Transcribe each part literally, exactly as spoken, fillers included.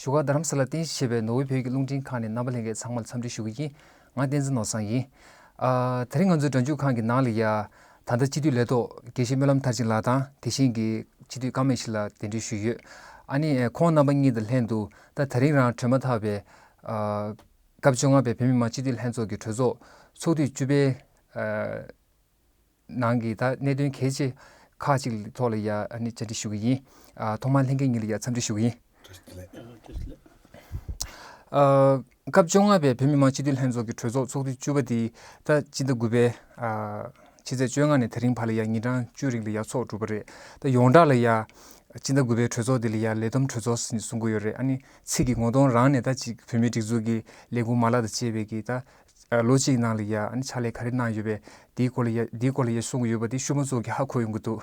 བཞུགས་སྒར་རྡ་རམ་ས་ལར་རྟེན་གཞི་བྱས་པའི་ནོར་ཝེ་བོད་ཀྱི་རླུང་འཕྲིན་ཁང་ནས་རྣམ་པ་ལྷན་རྒྱས་ཚང་མ་ལ་འཚམས་འདྲི་ཞུ་གི་ཡིན། ང་བསྟན་འཛིན་ནོར་བཟང་ཡིན། ཨ། དེ་རིང་ང་ཚོའི་སྒྲ་འཇུག་ཁང་གི་ནང་ལ་ཡ། ད་ལྟ་སྤྱི་འཐུས་ལས་ཐོག་དགེ་བཤེས་སྨོན་ལམ་མཐར་ཕྱིན་ལགས་དང་། དེ་བཞིན་གྱི་སྤྱི་འཐུས་ཀརྨ་ཡེ་ཤེས་ལགས་གདན་འདྲེན་ཞུས་ཡོད། ཨ་ནི་ཁོང་རྣམ་པ་གཉིས་དང་ལྷན་དུ་ད་ད་རིང་རང་གྲོལ་མ་ཐག་པའི། ཨ། སྐབས་བཅོ་ལྔ་པའི་བོད་མི་མང་སྤྱི་འཐུས་ལྷན་ཚོགས་ཀྱི་གྲོས་ཚོགས་ཚོགས་དུས་བཅུ་པའི། ཨ། ནང་གི་ད་གནད་དོན་གལ་ཆེ་ཁག་ཅིག་ཐོག་ལ་ཡ་ཨ་ནི་བཅར་འདྲི་ཞུ་གི་ཡིན། ཨ། ཐོག་མར་ལྷན་རྒྱས་གཉིས་ལ་ཡ་འཚམས་འདྲི་ཞུ་གི་ཡིན། ཨ། སྐབས་བཅོ་ལྔ་པའི་བོད་མི་མང་སྤྱི་འཐུས་ལྷན་ཚོགས་ཀྱི་གྲོས་ཚོགས་ཚོགས་དུས་བཅུ་པ་དེ་ད་སྤྱི་ཟླ་དགུ་པའི། ཨ། ཕྱི་ཚེས་བཅོ་ལྔ་ནས་དེ་རིང་བར་ལ་ཡ་ཉིན་གྲངས་བཅུ་རིང་ལ་ཡ་ཚོགས་གྲུབ་པ་རེད། ད་ཡོངས་གྲགས་ལ་ཡ་སྤྱི་ཟླ་དགུ་པའི་གྲོས་ཚོགས་དེ་ལ་ཡ་ལས་བསྡོམས་གྲོས་ཚོགས་ཟེར་ནས་གསུང་གི་ཡོད་རེད། ཨ་ནི་ཚིག་གི་ངོ་གདོང་རང་ནས་ད་ཅིག་བོད་མིའི་སྒྲིག་འཛུགས་ཀྱི་ལས་ཁུངས་མ་ལག་དང་བཅས་པའི་གི་ད། ཨ། ལོ་གཅིག་ནང་ལ་ཡ་ཨ་ནི་ཕྱག་ལས་ག་རེ་གནང་ཡོད་པས་དེའི་སྐོར་ལ་ཡ་དེའི་སྐོར་ལ་ཡ་གསུང་གི་ཡོད་པ་དེ་ཤུལ་མ་ཚོ་གི་ཧ་གོ་ཡོང་གི་འདུག།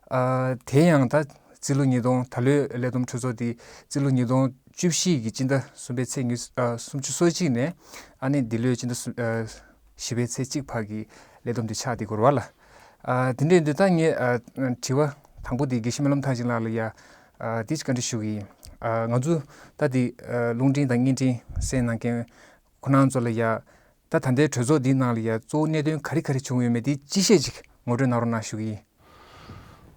ཨ། དེ་ཡང་ད་རྩིས་ལོ་ཉིས་སྟོང་ད་ལོའི་ལས་བསྡོམས་གྲོས་ཚོགས་དེ་རྩིས་ལོ་ཉིས་སྟོང་བཅུ་བཞི་གི་སྤྱི་ཟླ་གསུམ་པའི་ཚེས་ཉི་ཤུ། ཨ། སུམ་ཅུ་སོ་གཅིག་ནས་ཨ་ནི་འདི་ལོའི་སྤྱི་ཟླ་གསུམ། ཨ། བཞི་པའི་ཚེས་གཅིག་བར་གྱི་ལས་བསྡོམས་དེ་ཆགས་བསྡད་ཀྱི་ཡོད་རེད་པ་ལགས། ཨ། དེ་འདྲ་ཡིན་དུས་ད་ངས། ཨ། དྲི་བ་དང་པོ་དེ་དགེ་བཤེས་སྨོན་ལམ་མཐར་ཕྱིན་ལགས་ལ་ཡ། ཨ། དེ་ཅིག་བཀའ་འདྲི་ཞུ་གི་ཡིན། ཨ། ང་ཚོ་ད་དེ། ཨ། རླུང་འཕྲིན་དང་བརྙན་འཕྲིན་གསན་གནང་མཁན་ཁོང་རྣམ་ཚོ་ལ་ཡ། ད་ད་ལྟའི་གྲོས་ཚོགས་འདིའི་ནང་ལ་ཡ་གཙོ་བོ་གནད་དོན་ག་རེ་ག་རེ་བྱུང་ཡོད་མེད་དེ་སྤྱི་བཤད་ཅིག་ངོ་སྤྲོད་གནང་རོགས་གནང་ཞུ་གི་ཡིན།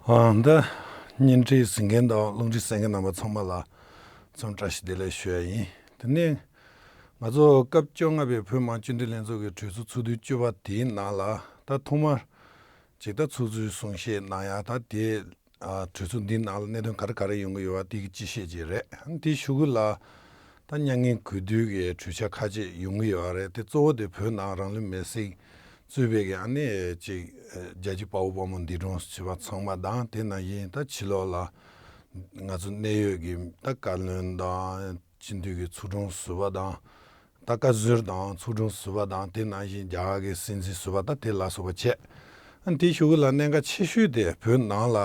ཨ། ད་བརྙན་འཕྲིན་གཟིགས་མཁན་དང་རླུང་འཕྲིན་གསན་མཁན་རྣམ་པ་ཚང་མ་ལ་འཚམས་བཀྲ་ཤིས་བདེ་ལེགས་ཞུ་ཡ་ཡིན། དེ་ནས་ང་ཚོ་སྐབས་བཅོ་ལྔ་པའི་བོད་མི་མང་སྤྱི་འཐུས་ལྷན་ཚོགས་ཀྱི་གྲོས་ཚོགས་ཚོགས་དུས་བཅུ་པ་དེའི་ནང་ལ་ད་ཐོག་མར་ཅིག་ད་ཚོགས་གཙོའི་གསུང་བཤད་གནང་ཡ། ད་དེ། ཨ། གྲོས་ཚོགས་འདིའི་ནང་ལ་གནད་དོན་ག་རེ་ག་རེ་ཡོང་གི་ཡོད་པ་དེ་གི་སྤྱི་བཤད་ཅིག་རེད། དེའི་གཞུག་གུ་ལ་ད་མྱ་ངན་གུས་འདུད་ཀྱི་གྲོས་འཆར་ཁག་ཅིག་ཡོང་གི་ཡོད་རེད། དེ་གཙོ་བོ་དེ་བོད་ནང་རང་ལུས་མེར་སྲེག་གཙོས་པའི་གི་ཨ་ནི་ཅིག་རྒྱལ་གཅེས་དཔའ་བོ་དཔའ་མོ་འདས་གྲོངས་བྱས་པ་ཚང་མ་དང་། དེ་ནང་བཞིན་ད་ཕྱི་ལོགས་ལ་ང་ཚོ་གནད་ཡོད་ཀྱི་ད་བཀའ་བློན་དང་། སྤྱི་འཐུས་ཀྱི་ཚོགས་དྲུང་ཟུར་པ་དང་། ད་བཀའ་ཟུར་དང་ཚོགས་དྲུང་ཟུར་པ་དང་། དེ་ནང་བཞིན་རྒྱ་གར་གྱི་སྲིད་འཛིན་ཟུར་པ་དང་དེ་ལ་སོགས་པ་བྱས། ཨ། དེའི་གཞུག་གུ་ལ་གནད་འགག་ཆེ་ཤོས་དེ་བོད་ནང་ལ་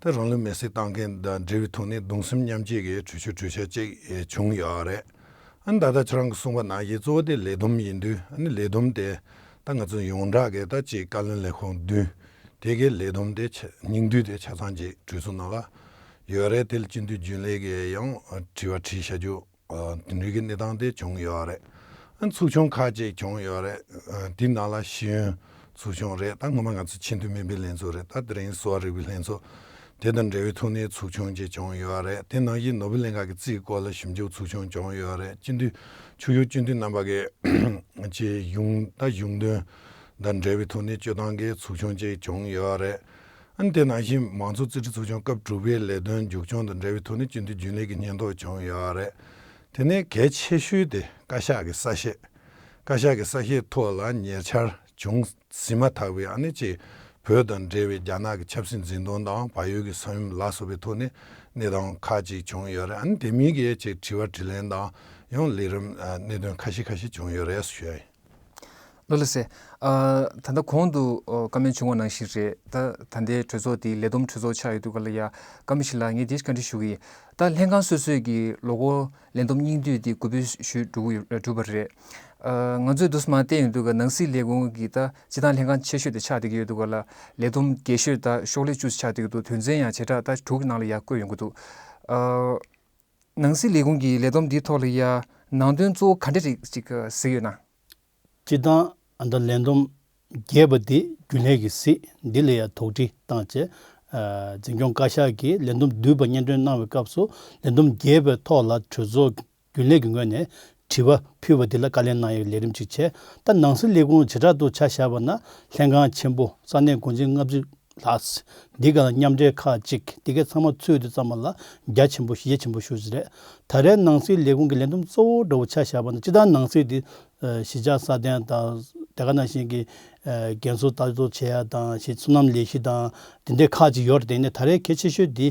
ད་རང་ལུས་མེར་སྲེག་བཏང་མཁན་དང་འབྲེལ་བའི་ཐོག་ནས་གདུང་སེམས་མཉམ་སྐྱེད་ཀྱི་གྲོས་ཆོད་གྲོས་འཆར་ཅིག་བྱུང་ཡོད་རེད། ཨ་ནི་ད་ལྟ་ཁྱེད་རང་གིས་གསུངས་པ་ནང་བཞིན་གཙོ་བོ་དེ་ལས་བསྡོམས་ཡིན་དུས། ཨ་ནི་ལས་བསྡོམས་དེ་ད་ང་ཚོ་ཡོངས་གྲགས་ཀྱི་ད་ཅིག་བཀའ་བློན་ལས་ཁུངས་བདུན་དེ་གའི་ལས་བསྡོམས་དེ་ཆ་སྙིང་བསྡུས་དེ་ཆ་ཚང་ཅིག་གྲོས་ཚོགས་ནང་ལ་ཡོད་རེད། དེ་ལ་སྤྱི་འཐུས་རྒྱུན་ལས་ཀྱིས་ཡང་དྲི་བ་དྲིས་བཞག་རྒྱུ། ཨ། དེ་འདྲའི་གི་གནས་སྟངས་དེ་བྱུང་ཡོད་རེད། ཨ། ཚོགས་ཆུང་ཁག་ཅིག་བྱུང་ཡོད་རེད། ཨ། དེའི་ནང་ལ་ཤེས་ཡོན་ཚོགས་ཆུང་རེད། ད་སྔོན་མ་ང་ཚོ་ཆེས་མཐོའི་སྨན་པའི་ལྷན་ཚོགས་རེད། ད་དེ་རིང་གསོ་བ་རིག་པའི་ལྷན་ཚོགས་དེ་དང་འབྲེལ་བའི་ཐོག་ནས་ཚོགས་ཆུང་ཅིག་བྱུང་ཡོད་རེད། དེ་ནང་བཞིན་ནོ་བེལ་གླེང་སྐབས་ཀྱི་རྩིས་སྐོར་ལ་ཞིབ་འཇུག་ཚོགས་ཆུང་བྱུང་ཡོད་རེད། སྤྱི་འཐུས་ཆོས་ཞུགས་སྤྱི་འཐུས་རྣམ་པ་གི་ཅིག་གཞུང་ད་གཞུང་དོན་དང་འབྲེལ་བའི་ཐོག་ནས་སྤྱོད་སྟངས་ཀྱི་ཚོགས་ཆུང་ཅིག་བྱུང་ཡོད་རེད། ཨ་ནི་དེ་ནང་བཞིན་མང་གཙོ་རྩིས་ཁྲའི་ཚོགས་ཆུང་སྐབས་དྲུག་པའི་ལས་དོན་མཇུག་སྐྱོང་དང་འབྲེལ་བའི་ཐོག་ནས་སྤྱི་འཐུས་རྒྱུན་ལས་ཀྱི་སྙན་ཐོ་བྱུང་ཡོད་རེད། དེ་ནས་གལ་ཆེ་ཤོས་དེ་བཀའ་ཤག་གི་གསལ་བཤད། བཀའ་ཤག་གི་གསལ་བཤད་ཐོག་ལ་ཉེ་ཆར་བྱུང་ཟིན་མ་ཐག་པའི་ཨ་ནི་ཅིག་བོད་དང་འབྲེལ་བའི་རྒྱ་ནག་གི་ཆབ་སྲིད་འཛིན་སྐྱོང་དང་བལ་ཡུལ་གྱི་ས་ཡོམ་ལ་སོགས་པའི་ཐོག་ནས་གནས་སྟངས་ཁག་ཅིག་བྱུང་ཡོད་རེད། ཨ་ནི་དེ་མིན་གྱི་ཅིག་དྲི་བ་དྲིས་ལན་དང་ཡང་ལས་རིམ་ཨ་གནད་དོན་ཁ་ཤས་ཁ་ཤས་བྱུང་ཡོད་རེད་ཞུ་ཡ་ཡིན། ལགས་ལགས་སེ། ཨ། ད་ལྟ་གོང་དུ་ཨ་བཀའ་མོལ་བྱུང་བ་ནང་བཞིན་རེད། ད་ད་ལྟའི་གྲོས་ཚོགས་འདི་ལས་བསྡོམས་གྲོས་ཚོགས་ཆགས་ཡོད་དུས་ག་ལ་ཡ་བཀའ་མོལ་ཞིག་ལ་ངས་འདི་བཀའ་འདྲི་ཞུ་གི་ཡིན། ད་ལྷན་ཁང་སོ་སོས་ཀྱི་ལོ་འཁོར་ལས་བསྡོམས་སྙིང་བསྡུས་འདི་འགོ་འབུས་ཞུས་འགྲོ་གི་ཡོད་གྲུབ་པ་རེད། ཨ། ང་ཚོས་འདུག་སེ་མར་བལྟས་ཡོང་དུས་ག་ནང་སྲིད་ལས་ཁུངས་ཀྱི་ད་སྤྱི་བཏང་ལྷན་ཁང་ཆེ་ཤོས་དེ་ཆགས་བསྡད་ཀྱི་ཡོད་དུས་ག་ལ་ལས་བསྡོམས་རྒྱས་ཤོས་ད་ཤོག་ལྷེ་བཅུ་ཆགས་བསྡད་ཀྱི་འདུག། དོན་ཚན་ཡང་བྱེ་བྲག་ད་དྲུག་གི་ནང་ལ་ཡ་བཀོད་ཡོང་གི་འདུག། ཨ། ནང་སྲིད་ལས་ཁུངས་ཀྱི་ལས་བསྡོམས་འདིའི་ཐོག་ལ་ཡ་ནང་དོན་གཙོ་བོ་ག་འདྲ་རིགས་ཅིག་གཟིགས་ཡོད་ན། སྤྱིར་བཏང་ཨ་ད་ལས་བསྡོམས་རྒྱས་པ་འདི་རྒྱུན་ལས་ཀྱིས་གཟིགས། འདི་ལ་ཡ་དོགས་འདྲི་བཏང་བྱས། ཨ། འཛིན་སྐྱོང་བཀའ་ཤག་གིས་ལས་བསྡོམས་བསྡུས་པ་སྙན་སྒྲོན་གནང་བའི་སྐབས་སུ་ལས་བསྡོམས་རྒྱས་པའི་ཐོག་ལ་གྲོས་ཚོགས་རྒྱུན་ལས་ཀྱི་ངོས་ནས་དྲི་བ་ཕུལ་བ་འདི་ལ་བཀའ་ལན་གནང་ཡའི་ལས་རིམ་ཅིག་བྱས། ད་ནང་སྲིད་ལས་ཁུངས་བྱེ་བྲག་ཏུ་ཆ་བཞག་པ་ན་ལྷན་ཁང་ཆེན་པོ་ས་གནས་འགོ་འཛིན་ལྔ་བཅུ་ལྷག་འདི་ག་ལ་མཉམ་འབྲེལ་ཁག་ཅིག་འདི་གའི་ཚང་མ་ཚུད་དུས་ཙམ་པ་ལ་རྒྱ་ཆེན་པོ་གཞི་རྒྱ་ཆེན་པོ་ཞེ་པོ་ཅིག་རེད། ད་རེས་ནང་སྲིད་ལས་ཁུངས་ཀྱི་ལས་བསྡོམས་གཙོ་བོ་འདྲ་བོ་ཆ་བཞག་པ་ན་སྤྱིར་བཏང་ནང་སྲིད་འདི་གཞིས་ཆགས་སྲ་བརྟན་དང་དེ་ག་ནང་བཞིན་གྱི་རྒན་གསོ་ལྟ་རྟོག་བྱེད་ཡ་དང་ཞིག་སོ་ནམ་ལས་གཞི་དང་དེ་འདྲའི་ཁག་ཅིག་ཡོད་རེད། དེ་ནས་ད་རེས་གལ་ཆེ་ཤོས་འདི་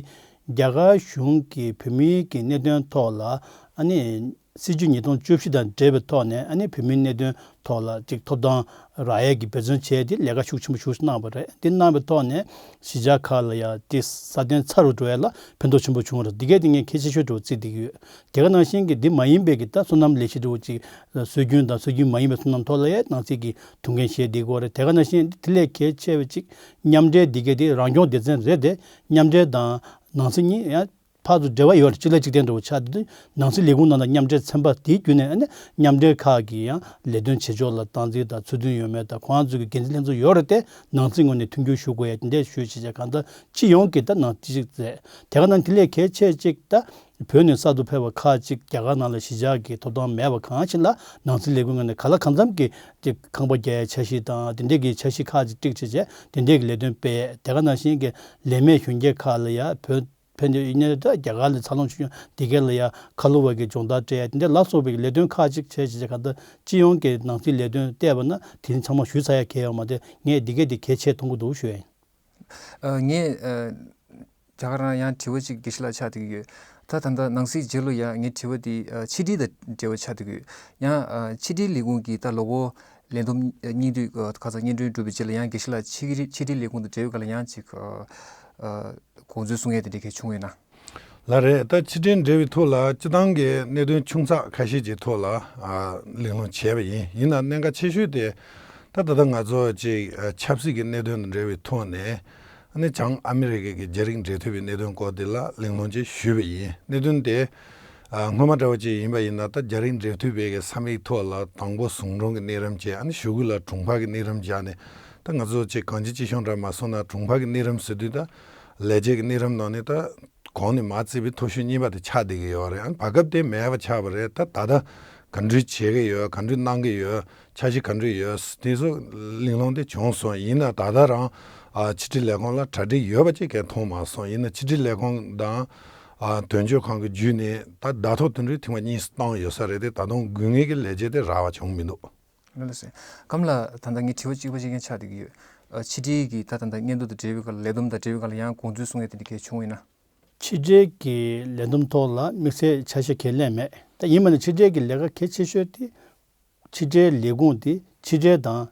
རྒྱ་གར་གཞུང་གིས་བོད་མིའི་གི་གནད་དོན་ཐོག་ལ་ཨ་ནི། སྲིད་ཇུས་ཉིས་སྟོང་བཅུ་བཞི་དང་འབྲེལ་བའི་ཐོག་ནས་ཨ་ནི་བོད་མིའི་གནད་དོན་ཐོག་ལ་ཅིག་ཐོབ་ཐང་རག་ཡས་ཀྱི་འབད་བརྩོན་བྱས་ཏེ་ལས་ཀ་ཤུགས་ཆེན་པོ་ཞིག་གནང་བ་རེད། འདི་གནང་བའི་ཐོག་ནས་གཞིས་ཆགས་ཁག་ལ་ཡང་དེ་སྲ་བརྟན་ཚ་རུ་འགྲོ་ཡས་ལ་ཕན་ཐོགས་ཆེན་པོ་བྱུང་བ་རེད། འདི་གས་དེ་ངས་གལ་ཆེ་ཤོས་འདྲ་བོ་བརྩིས་བསྡད་ཀྱི་ཡོད། དེ་ག་ནང་བཞིན་གྱི་འདི་མ་ཡིན་པའི་གི་ད་སོ་ནམ་ལས་གཞི་འདྲ་བོ་ཅིག་སྲོལ་རྒྱུན་དང་སྲོལ་རྒྱུན་མ་ཡིན་པའི་སོ་ནམ་ཐོག་ལ་ཡང་ནང་སྲིད་ཀྱི་ཐུགས་འགན་བཞེས་བསྡད་ཀྱི་ཡོད་རེད། དེ་ག་ནང་བཞིན་དེ་ལས་གལ་ཆེ་བ་ཅིག་མཉམ་འབྲེལ་འདི་གས་དེ་རང་སྐྱོང་སྡེ་ཚན་རེད་དེ་མཉམ་འབྲེལ་དང་ནང་སྲིད་གཉིས་ཡང་། ཕར་ཚུར་འབྲེལ་བ་ཡོད་རེད། གཅིག་ལ་གཅིག་བརྟེན་འདྲ་བོ་ཆགས་དུས། ནང་སྲིད་ལས་ཁུངས་ནང་ལ་མཉམ་འབྲེལ་ཚན་པ་དེའི་བརྒྱུད་ནས་ཨ་ནི་མཉམ་འབྲེལ་ཁག་གི་ཡང་ལས་དོན་བྱེད་ཕྱོགས་ལ་སྟངས་འཛིན་དང་ཚུལ་མཐུན་ཡོད་མེད་དང་། ཁོང་ཚོ་གི་འགན་འཛིན་ལྷན་ཚོགས་ཡོད་རེད་དེ། ནང་སྲིད་ངོས་ནས་མཐུན་འགྱུར་ཞུ་དགོས་ཡ་དེ་འདྲས་ཞུས་བྱས་བྱས། གང་ལྟར་སྤྱི་ཡོངས་ཀྱི་ད་ནང་སྲིད་ཅིག་མཛད། དེ་ག་ནང་དེ་ལས་གལ་ཆེ་གཅིག་ད་བོད་ནས་གསར་དུ་ཕེབས་པ་ཁག་ཅིག་རྒྱ་གར་ནང་ལ་གཞིས་ཆགས་ཀྱི་ཐོབ་ཐང་མེད་པ་གང་ཞིག་ལ་ནང་སྲིད་ལས་ཁུངས་ངོས་ནས་ག་ལ་གང་འཚམ་གྱི་ཁང་པ་རྒྱག་ཡའི་འཆར་གཞི་དང་དེ་འདྲས་ཀྱི་འཆར་གཞི་ཁག་ཅིག་བསྒྲིགས་བྱས་བྱས་དེ་འདྲས་ཀྱི་ལས་དོན་སྤེལ། དེ་ག་ནང་བཞིན་གྱི་ལས་མེད་གཞོན་སྐྱེས་ཁག་ལ་ཡ་བོད་ཕན་ཚུན་ཡིན་ནའི་ད་རྒྱ་གར་ལ་འཚར་ལོངས་བྱུང་ཡོང་འདི་གས་ལ་ཡ་ཁ་ལོ་བ་གི་སྦྱོང་བརྡར་སྤྲད་དེ་འདྲ་ལ་སོགས་པའི་ལས་དོན་ཁག་ཅིག་བྱས་བྱས་བྱས། གང་ལྟར་སྤྱི་ཡོངས་ཀྱི་ནང་སྲིད་ལས་དོན་བལྟས་པ་ན་དེ་ཚང་མ་ཞུས་ཚར་ཡ་གལ་ཡོད་མ་རེད། ངས་འདི་གས་འདི་གལ་ཆེ་མཐོང་གི་འདུག་ཞུ་ཡ་ཡིན། ཨ། ངས་ཨ། རྒྱ་གར་རང་ཡང་དྲི་བ་ཅིག་དགེ་བཤེས་ལགས་ཆགས་བསྡད་ཀྱི་ཡོད། ད་ད་ལྟ་ནང་སྲིད་རྗེས་ལོ་ཡ་ངའི་དྲི་བ་འདི་ཨ། ཕྱི་དྲིལ་དང་འབྲེལ་བ་ཆགས་བསྡད་ཀྱི་ཡོད། ཡང་ཨ། ཕྱི་དྲིལ་ལས་ཁུངས་ཀྱི་ད་ལོ་འཁོར་ལས་བསྡོམས་སྙིང་བསྡུས་ཨ། ཁ་སང་སྙན་སྒྲོན་གྲུབ་པའི་རྗེས་ལ་ཡང་དགེ་བཤེས་ལགས་ཕྱི་དྲིལ་ཕྱི་དྲིལ་ལས་ཁུངས་དང་འབྲེལ་བའི་སྐབས་ལ་ཡང་ཅིག་ཨ། ཨ། དགོངས་ཚུལ་གསུང་ཡས་དེ་འདྲ་གལ་བྱུང་ཡོད་ན། ལགས་རེད། ད་ཕྱི་དྲིལ་འབྲེལ་བའི་ཐོག་ལ་སྤྱི་བཏང་གི་གནད་དོན་ཆུང་ཚགས་ཁ་ཤས་ཀྱི་ཐོག་ལ་ཨ། གླེང་སློང་བྱས་པ་ཡིན། ཡིན་ན་གནད་འགག་ཆེ་ཤོས་དེ་ད་ད་ལྟ་ང་ཚོ་ཅིག་ཨ། ཆབ་སྲིད་ཀྱི་གནད་དོན་དང་འབྲེལ་བའི་ཐོག་ནས་ཨ་ནི་བྱང་ཨ་མི་རི་ཀ་གི་རྒྱ་རིགས་འབྲེལ་མཐུད་པའི་གནད་དོན་སྐོར་དེ་ལ་གླེང་སློང་ཅིག་ཞུས་པ་ཡིན། གནད་དོན་དེ་ཨ། སྔོན་མ་འདྲ་བ་ཅིག་ཡིན་པ་ཡིན་ན་ད་རྒྱ་རིགས་འབྲེལ་མཐུད་པའི་གི་ས་མིག་ཐོག་ལ་དང་པོ་ཟུང་དྲུང་གི་གནས་རིམ་བྱས། ཨ་ནི་གཞུག་གུ་ལ་དྲུང་འཕར་གྱི་གནས་རིམ་བཞག་ནས། ད་ང་ཚོ་ཅིག་གང་ཅི་ཅི་བྱུང་འདྲ་མ་སོང་ན་དྲུང་འཕར་གྱི་གནས་རིམ་ཟེར་དུས་ད་ལས་བྱེད་ཀྱི་གནས་རིམ་ནང་ནས་ད་གོང་ནས་མར་བརྩིས་པའི་མཐོ་ཤོས་གཉིས་པ་དེ་ཆགས་བསྡད་ཀྱི་ཡོད་རེད། ཨ། བར་སྐབས་དེ་མེད་པ་ཆགས་པ་རེད། ད་ད་ལྟ་ག་འདྲ་བྱེད་ཀྱི་ཡོད། ག་འདྲ་གནང་གི་ཡོད། འཆར་གཞི་ག་འདྲ་ཡོད། དེ་ཚོ་གླེང་སློང་དེ་བྱུང་སོང་། ཡིན་ན་ད་ལྟ་རང་ཨ། ཕྱི་དྲིལ་ལས་ཁུངས་ལ་གྲ་སྒྲིག་ཡོད་པ་ཅིག་གས་མཐོང་མ་སོང་། ཡིན་ན་ཕྱི་དྲིལ་ལས་ཁུངས་དང་ཨ། དོན་གཅོད་ཁང་གི་བརྒྱུད་ནས་ད་བརྡ་ཐོ་དེ་འདྲའི་ཐེངས་མ་གཉིས་བཏང་ཡོད་ས་རེད་དེ། ད་དུང་དགོས་ངེས་ཀྱི་ལས་བྱེད་དེ་རག་པ་བྱུང་མི་འདུག། ལགས་སོ། ཁམས་ལགས། ད་ལྟ་ངས་དྲི་བ་གཅིག་པ་ཅིག་ཀྱང་ཆགས་བསྡད་ཀྱི་ཡོད། ཨ། ཕྱི་དྲིལ་གྱི་ད་ད་ལྟ་སྙན་ཐོ་དང་འབྲེལ་བའི་སྐབས་ལ་ལས་བསྡོམས་དང་འབྲེལ་བའི་སྐབས་ལ་ཡང་དགོངས་ཚུལ་གསུང་ཡས་དེ་འདྲ་གལ་བྱུང་ཡོད་ན། ཕྱི་དྲིལ་གྱི་ལས་བསྡོམས་ཐོག་ལ་དམིགས་བསལ་ཆ་ཤས་གང་ཡང་སླེབས་མེད། ད་ཡིན་པ་ན་ཕྱི་དྲིལ་གྱི་ལས་ཀ་གལ་ཆེ་ཤོས་དེ། ཕྱི་དྲིལ་ལས་ཁུངས་དེ་ཕྱི་དྲིལ་དང་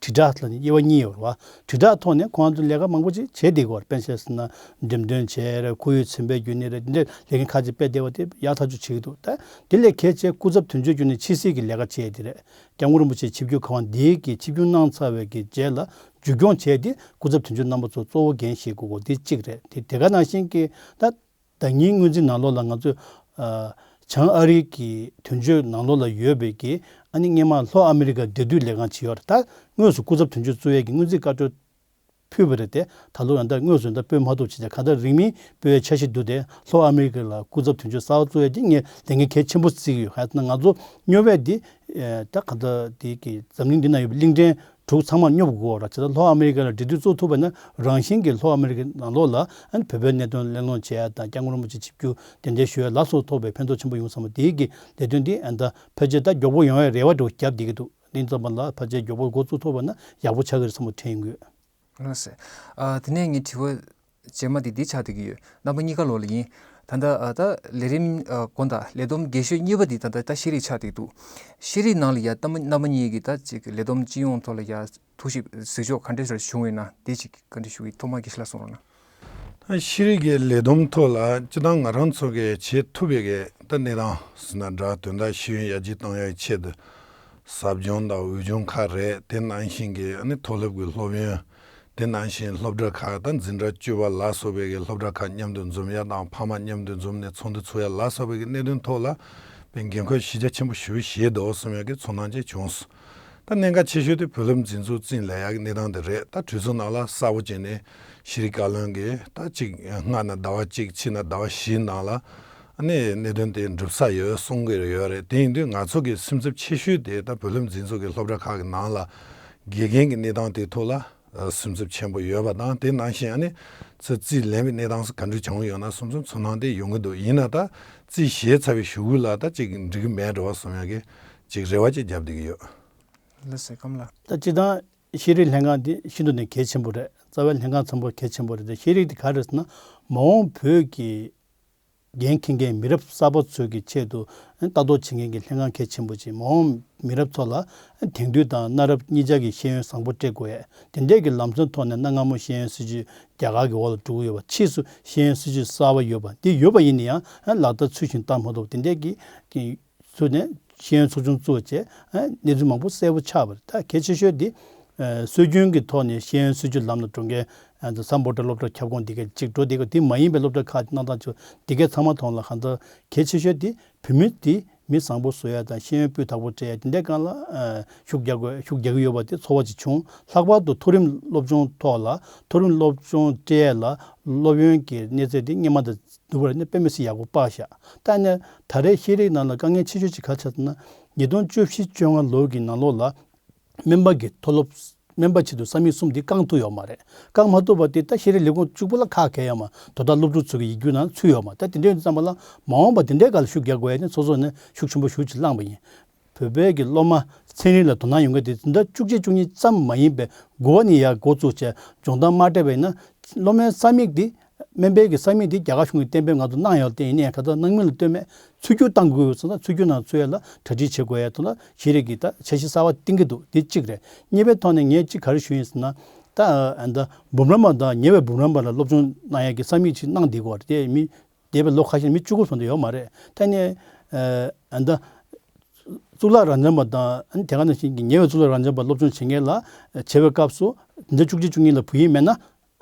དྲིལ་བསྒྲགས་ལ་ནི་དབྱེ་བ་གཉིས་ཡོད་རེད་བ། དྲིལ་བསྒྲགས་ཐོག་ནས་ཁོང་ཚོས་ལས་ཀ་མང་པོ་ཅིག་བྱེད་བསྡད་ཀྱི་ཡོད་རེད། དཔེ་བཞག་ཟེར་ན་འགྲེམས་སྟོན་བྱས་རེད། ཁོར་ཡུག་ཚན་པའི་བརྒྱུད་ནས་རེད། འདི་འདྲའི་ལས་འགན་ཁག་ཅིག་སྤེལ་བསྡད་པ་དེ་ཡག་ཐག་ཆོད་བྱེད་ཀྱི་འདུག། ད་དེ་ལས་གལ་ཆེ་སྐུ་ཚབ་དོན་གཅོད་བརྒྱུད་ནས་ཕྱི་སྲིད་ཀྱི་ལས་ཀ་བྱས་དེ་རེད། སྐྱབས་མགོན་རིན་པོ་ཆེ་ཆིབས་བསྒྱུར་གང་བ་འདིའི་གི་ཆིབས་བསྒྱུར་གནང་ཚར་བའི་གི་རྗེས་ལ་མཇུག་སྐྱོང་བྱས་ཏེ་སྐུ་ཚབ་དོན་གཅོད་རྣམ་པ་ཚོ་གཙོ་བོ་འགན་བཞེས་དགོས་དགོས་དེ་གཅིག་རེད། དེ་དེ་ག་ནང་བཞིན་གྱི་ད་ཟླ་ཉིན་སྔོན་རྩིས་ནང་ལོགས་ལ་ང་ཚོས་ཨ། བྱང་ཨ་རིའི་གི་དོན་གཅོད་ནང་ལོགས་ལ་ཡོད་པའི་གི་ཨ་ནི་སྔོན་མ་ལྷོ་ཨ་མི་རི་ཀ་འབྲེལ་མཐུད་ལས་ཁང་ཅིག་ཡོད་རེད། ད་དངོས་སུ་སྐུ་ཚབ་དོན་གཅོད་གཙོས་ཡས་ཀྱི་སྔོན་རྩིས་བཀའ་འཁྲོལ་ཕུལ་བ་རེད་དེ། ད་ལོ་ཡང་ད་དངོས་སུ་ཡང་ད་སྤོས་མ་ཐུབ་ཅིག་ད་ག་ད་རིང་མིན་སྤོས་ཡས་འཆར་གཞི་འདུག་སྟེ། ལྷོ་ཨ་མི་རི་ཀ་ལ་སྐུ་ཚབ་དོན་གཅོད་གསར་པ་གཙོས་ཡས་དེ་ངས་ལས་འགན་གལ་ཆེན་པོ་བརྩི་གི་ཡོད། ག་ད་ང་ཚོ་སྨྱོ་བས་འདི་ད་ག་ད་དེ་གི་འཛམ་གླིང་འདི་ན་ཡོད་པའི་གླིང་ཕྲན་དྲུག་ཚང་མར་སྙོབ་དགོས་ར། ཅི་ད་ལྷོ་ཨ་མི་རི་ཀ་ལ་འབྲེལ་མཐུད་བཙུགས་ཐུབ་པ་ན་རང་བཞིན་གྱིས་ལྷོ་ཨ་མི་རི་ཀའི་ནང་ལོགས་ལ་ཨ་ནི་བོད་པའི་གནད་དོན་གླེང་སློང་བྱེད་ཡ་དང་། སྐྱབས་མགོན་རིན་པོ་ཆེ་ཆིབས་བསྒྱུར་གདན་འདྲེན་ཞུ་ཡ་ལ་སོགས་ཐོགས་པའི་ཕན་ཐོགས་ཆེན་པོ་ཡོང་བསམ་པ་དེའི་གི་ལས་དོན་འདི་ཨ་ནི་ད་ཕལ་ཆེར་ད་མགྱོགས་པོ་ཡོང་ཡ་རེ་བ་འདྲ་བོ་བརྒྱབ་བསྡད་ཀྱི་འདུག། དེ་ཙམ་པ་ལ་ཕལ་ཆེར་མགྱོགས་པོ་འགོ་བཙུགས་ཐུབ་པ་ན་ཡག་པོ་ཆགས་ཀྱི་རེད་བསམ་པ་དྲན་ཡོང་གི་ཡོད། ལགས་སོ། ཨ། དེ་ནས་ངའི་དྲི་བ་རྗེས་མ་དེ་འདི་ཆགས་བསྡད་ཀྱི་ཡོད། རྣམ་པ་གཉིས་ཀ་ལོག་ལ་ཡིན། ད་ལྟ་ཨ། ད་ལས་རིམ་ཨ། དགོངས་དག་ལས་བསྡོམས་རྒྱས་ཤོས་གཉིས་པ་འདི་ད་ལྟ་ད་ཤེས་རིག་ཆགས་བསྡད་འདུག། ཤེས་རིག་ནང་ལ་ཡ་ད་རྣམ་པ་གཉིས་ཀྱིས་ད་ཅིག་ལས་བསྡོམས་སྤྱི་ཡོངས་ཐོག་ལ་ཡ་ཐུགས་ཞིབ་གཟིགས་ཕྱོགས་ག་འདྲས་ཞིག་བྱུང་ཡོད་ན་དེ་ཅིག་བཀའ་འདྲི་ཞུ་གི། ཐོག་མར་དགེ་བཤེས་ལགས་གསུང་རོགས་གནང་། ད་ཤེས་རིག་གི་ལས་བསྡོམས་ཐོག་ལ་སྤྱི་བཏང་ང་རང་ཚོ་གིས་བྱེད་ཐུབ་པའི་གི་ད་གནས་སྟངས་ཟེར་ན་འདྲ། དོན་དག་ཤེས་ཡོན་ཡར་རྒྱས་གཏོང་ཡག་གི་ཆེད་དུ་ཟབ་སྦྱོང་དང་འོས་སྦྱོང་ཁག་རེད། དེ་ནང་བཞིན་གྱི་ཨ་ནི་མཐོ་སློབ་ཀྱི་སློབ་ཡོན། དེ་ནང་བཞིན་སློབ་གྲྭ་ཁག་དང་འཛིན་གྲྭ་བཅུ་པ་ལ་སོགས་པའི་གི་སློབ་གྲྭ་ཁག་མཉམ་དུ་འཛོམས་ཡ་དང་། ཕ་མ་མཉམ་དུ་འཛོམས་ནས་ཚོགས་འདུ་ཚོགས་ཡ་ལ་སོགས་པའི་གི་གནད་དོན་ཐོག་ལ་དཔེ་འགན་ཁུར་གཞི་རྒྱ་ཆེན་པོ་ཞེ་པོ་བཞེས་འདུག་གསུང་ཡ་གི་ཚོར་སྣང་ཅིག་བྱུང་སོང་། ད་གནད་འགག་ཆེ་ཤོས་དེ་བོད་སློབ་འཛིན་ཚོགས་རྩིས་ལེན་ཡག་གི་གནས་སྟངས་དེ་རེད། ད་གྲོས་ཚོགས་ནང་ལ་གསལ་པོ་བྱས་ནས་ཤེས་རིག་བཀའ་བློན་གྱིས་ད་གཅིག་སྔ་ན་ཟླ་བ་གཅིག་ཕྱི་ན་ཟླ་བ་བཞིའི་ནང་ལ་ཨ་ནི་གནད་དོན་དེ་འགྲུབ་ས་ཡོད་གསུང་གི་ཡོད་རེད། དེ་ཡིན་དུས་ང་ཚོ་གི་སེམས་འཚབ་ཆེ་ཤོས་དེ་ད་བོད་སློབ་འཛིན་ཚོགས་ཀྱི་སློབ་གྲྭ་ཁག་གི་ནང་ལ་དགེ་རྒན་གྱི་གནས་སྟངས་དེའི་ཐོག་ལ་སེམས་འཚབ་ཆེན་པོ་ཡོད་པ་དང་། དེ་ནང་བཞིན་ཨ་ནི་ཚོ་རྩིས་ལེན་པའི་གནས་སྟངས་སུ་ག་འདྲ་བྱུང་ཡོད་ན་བསམ་བསམ་ཚོར་སྣང་དེ་ཡོང་གི་འདུག། ཡིན་ན་ད་རྩིས་བཞེས་ཚར་བའི་གཞུག་གུ་ལ་ད་ཅིག་འགྲིག་གི་མེད་འགྲོ་བ་བསམ་ཡག་གི་ཅིག་རེ་བ་ཅིག་བརྒྱབ་བསྡད་ཀྱི་ཡོད། ལགས་སོ། ཁམས་ལགས། ད་སྤྱིར་བཏང་ཤེས་རིག་ལྷན་ཁང་འདི་ཤིན་ཏུ་ནས་གལ་ཆེན་པོ་རེད། རྩ་བའི་ལྷན་ཁང་ཚང་པོ་གལ་ཆེན་པོ་རེད། ད་ཤེས་རིག་འདི་ག་རེ་རེད་ཟེར་ན་མ་འོངས་བོད་ཀྱི་འགན་འཁྱེར་མཁན་མི་རབས་གསར་པ་ཚོའི་གི་ཆེད་དུ་ལྟ་རྟོག་བྱེད་མཁན་གྱི་ལྷན་ཁང་གལ་ཆེན་པོ་ཅིག། མ་འོངས་མི་རབས་ཚོ་ལ་དེང་དུས་དང་གནའ་རབས་གཉིས་ཆ་གི་ཤེས་ཡོན་བཟང་པོ་སྤྲད་དགོས་ཡ། དེ་འདྲས་ཀྱི་ལམ་སྲོལ་ཐོག་ནས་གནའ་སྔ་མོ་ཤེས་ཡོན་སྲིད་བྱུས་རྒྱ་གར་གྱི་འོག་ལ་འགྲོ་གི་ཡོད་པ། ཕྱིས་སུ་ཤེས་ཡོན་སྲིད་བྱུས་གསར་པ་ཡོད་པ་འདི་ཡོད་པ་ཡིན་ན་ཡང་ལག་བསྟར་ཚུལ་བཞིན་བསྟར་མ་ཐུབ་པ་དེ་འདྲས་ཀྱི་ཚུལ་ནས་ཤེས་ཡོན་ཚོགས་ཆུང་བཙུགས་བྱས་གནས་ཚུལ་མང་པོ་གསལ་པོ་ཆགས་པ་རེད། ད་གལ་ཆེ་ཤོས་འདི་ ཨ་སྲོལ་རྒྱུན་གྱི་ཐོག་ནས་ཤེས་ཡོན་སྲིད་བྱུས་ལམ་ལ་འགྲོ་མཁན་ཨ་ད་སམ་བྷོ་ཊ་སློབ་གྲྭ་ཁྱབ་ཁོངས་འདི་གའི་གཅིག་འགྲོ་འདི་ག་དེ་མ་ཡིན་པའི་སློབ་གྲྭ་ཁག་གནང་སྟངས་ཚོ་འདི་གའི་ཚང་མ་མཐོང་ལ་གང་ལྟར་གལ་ཆེ་ཤོས་དེ་བོད་མི་དེ་མི་བཟང་པོ་བཟོ་ཡ་དང་ཤེས་ཡོན་སྤུས་དག་པོ་སྤྲད་ཡ་དེ་འདྲའི་སྒང་ལ་ཨ་ཤུགས་རྒྱག་དགོས་ཤུགས་རྒྱག་གི་ཡོད་པ་དེ་ཚོར་བ་ཅིག་བྱུང་། ལྷག་པར་དུ་མཐོ་རིམ་སློབ་སྦྱོང་ཐོག་ལ་མཐོ་རིམ་སློབ་སྦྱོང་སྤྲད་ཡ་ལ་སློབ་ཡོན་གྱི་གནས་ཚད་དེ་སྔོན་མ་དང་བསྡུར་བ་ཡིན་ན་དཔེ་མི་སྲིད་ཡག་པོ་དཔག་ཤག་ད་ནི་ད་རེས་ཤེས་རིག་ནང་ལ་དཀའ་ངལ་ཆེ་ཤོས་ཅིག་ག་རེ་ཆགས་ཟེར་ན། ཉིས་སྟོང་བཅུ་བཞི་བཅོ་ལྔ་ལོ་གི་ནང་ལོགས་ལ་སྨན་པ་གི་མཐོ་སློབ་སྨན་པ་ཆེད་དུ་ས་མིག་གསུམ་འདི་བསྐང་ཐུབ་ཡོད་མ་རེད། བསྐང་མ་ཐུབ་པ་དེ་ད་ཤེས་རིག་ལས་ཁུངས་གཅིག་པུ་ལ་ཁག་གས་ཡོད་མ། དོ་བདག་སློབ་ཕྲུག་ཚོ་གི་ཡིག་རྒྱུགས་ནང་ཚུད་ཡོད་མ། ད་དེ་འདྲའི་ཙམ་པ་ལ་མ་འོངས་པ་དེ་འདྲའི་སྒང་ལ་ཤུགས་རྒྱག་དགོས་ཡ་ནི་སོ་སོ་ནས་ཤུགས་ཆེན་པོ་ཞེ་ཅིག་བླངས་པ་ཡིན། བོད་པའི་གི་སློབ་མ་ཚན་རིག་ལ་དོ་སྣང་ཡོང་མཁན་དེ་ཟླ་བཅུ་གཅིག་བཅུ་གཉིས་ཙམ་མ་ཡིན་པའི་འགོ་བ་ནས་ཡར་འགོ་བཙུགས་བྱས་སྦྱོང་བརྡར་མ་སྤྲད་པ་ཡིན་ན། སློབ་མའི་ས་མིག་དེ་སྨན་པའི་གི་ས་མིག་དེ་རྒྱ་གར་གཞུང་གིས་གཏན་འབེབས་ང་ཚོ་གནང་ཡོད་དེ་ཡིན་ནའི་ག་ཚོད་གནང་མིན་ལ་ལྟོས་མེད་ཚུད་རྒྱུ་བཏང་དགོས་ཡོད་ཙང་ཚུད་རྒྱུ་ནང་ཚུད་ཡ་ལ་གྲ་སྒྲིག་བྱེད་དགོས་ཡ་དང་ལ་ཤེས་རིག་གི་ད་འཆར་གཞི་གསར་བ་བཏིང་གི་འདུག་དེ་གཅིག་རེད། གཉིས་པའི་ཐོག་ནས་ངས་གཅིག་ག་རེ་ཞུ་ཡིན་ཟེར་ན། ད་ཨ་ད་འབུམ་རམས་པ་དང་ཉེ་བའི་འབུམ་རམས་པ་ལ་སློབ་སྦྱོང་གནང་ཡ་གི་ས་མིག་ཅིག་གནང་བསྡད་དགོས་རེད་དེ་མི། འདས་པའི་ལོ་ཁ་ཤས་མི་བཅུ་དགུ་ཙམ་དུ་ཡོད་མ་རེད། ད་ནི་ཨ་ད་གཙུག་ལག་རབ་འབྱམས་པ་དང་ཨ་ནི་དེ་ག་ནང་བཞིན་གྱི་ཉེ་བའི་གཙུག་ལག་རབ་འབྱམས་པ་སློབ་སྦྱོང་བྱེད་མཁན་ལ་བྱེད་པའི་སྐབས་སུ་འདི་འདྲ་བཅུ་གཅིག་བཅུ་གཉིས་ལ་བུ་ཡིན་མེད་ན་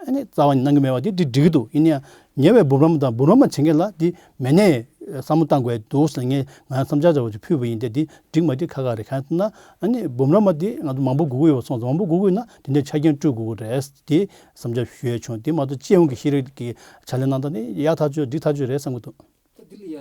ཨ་ནི་རྩ་བ་ནས་གནང་གི་མེད་པ་དེ་འདི་འགྲིག་གི་འདུག་ཡིན་ན་ཡང་ཉེ་བའི་འབུམ་རམས་པ་དང་འབུམ་རམས་པ་བྱེད་མཁན་ལ་འདི་མེད་ནས་བསམ་བློ་བཏང་དགོས་འདུག་ཟེར་ངས་ང་བསམ་འཆར་འདྲ་བོ་ཅིག་ཕུལ་བ་ཡིན་ཏེ་འདི་འགྲིག་མ་འགྲིག་ཁ་ཁ་རེད། གང་ཡིན་ཟེར་ན་ཨ་ནི་འབུམ་རམས་པ་འདི་ང་ཚོ་མང་པོ་དགོས་ཀྱི་ཡོད་པ་སོང་ཙང་མང་པོ་དགོས་ཀྱི་ཡོད་ན་དེ་འདྲའི་ཆ་རྐྱེན་སྤྲོད་དགོས་ཀྱི་རེད། དེ་བསམ་འཆར་ཞུ་ཡས་བྱུང་། དེ་མ་གཏོགས་སྤྱི་ཡོངས་ཀྱི་ཤེས་རིག་གི་ཕྱག་ལས་གནང་སྟངས་ནི་ཡག་ཐག་ཆོད་འགྲིག་ཐག་ཆོད་རེད་བསམ་གྱི་འདུག་ད་འདི་ལ་ཡ་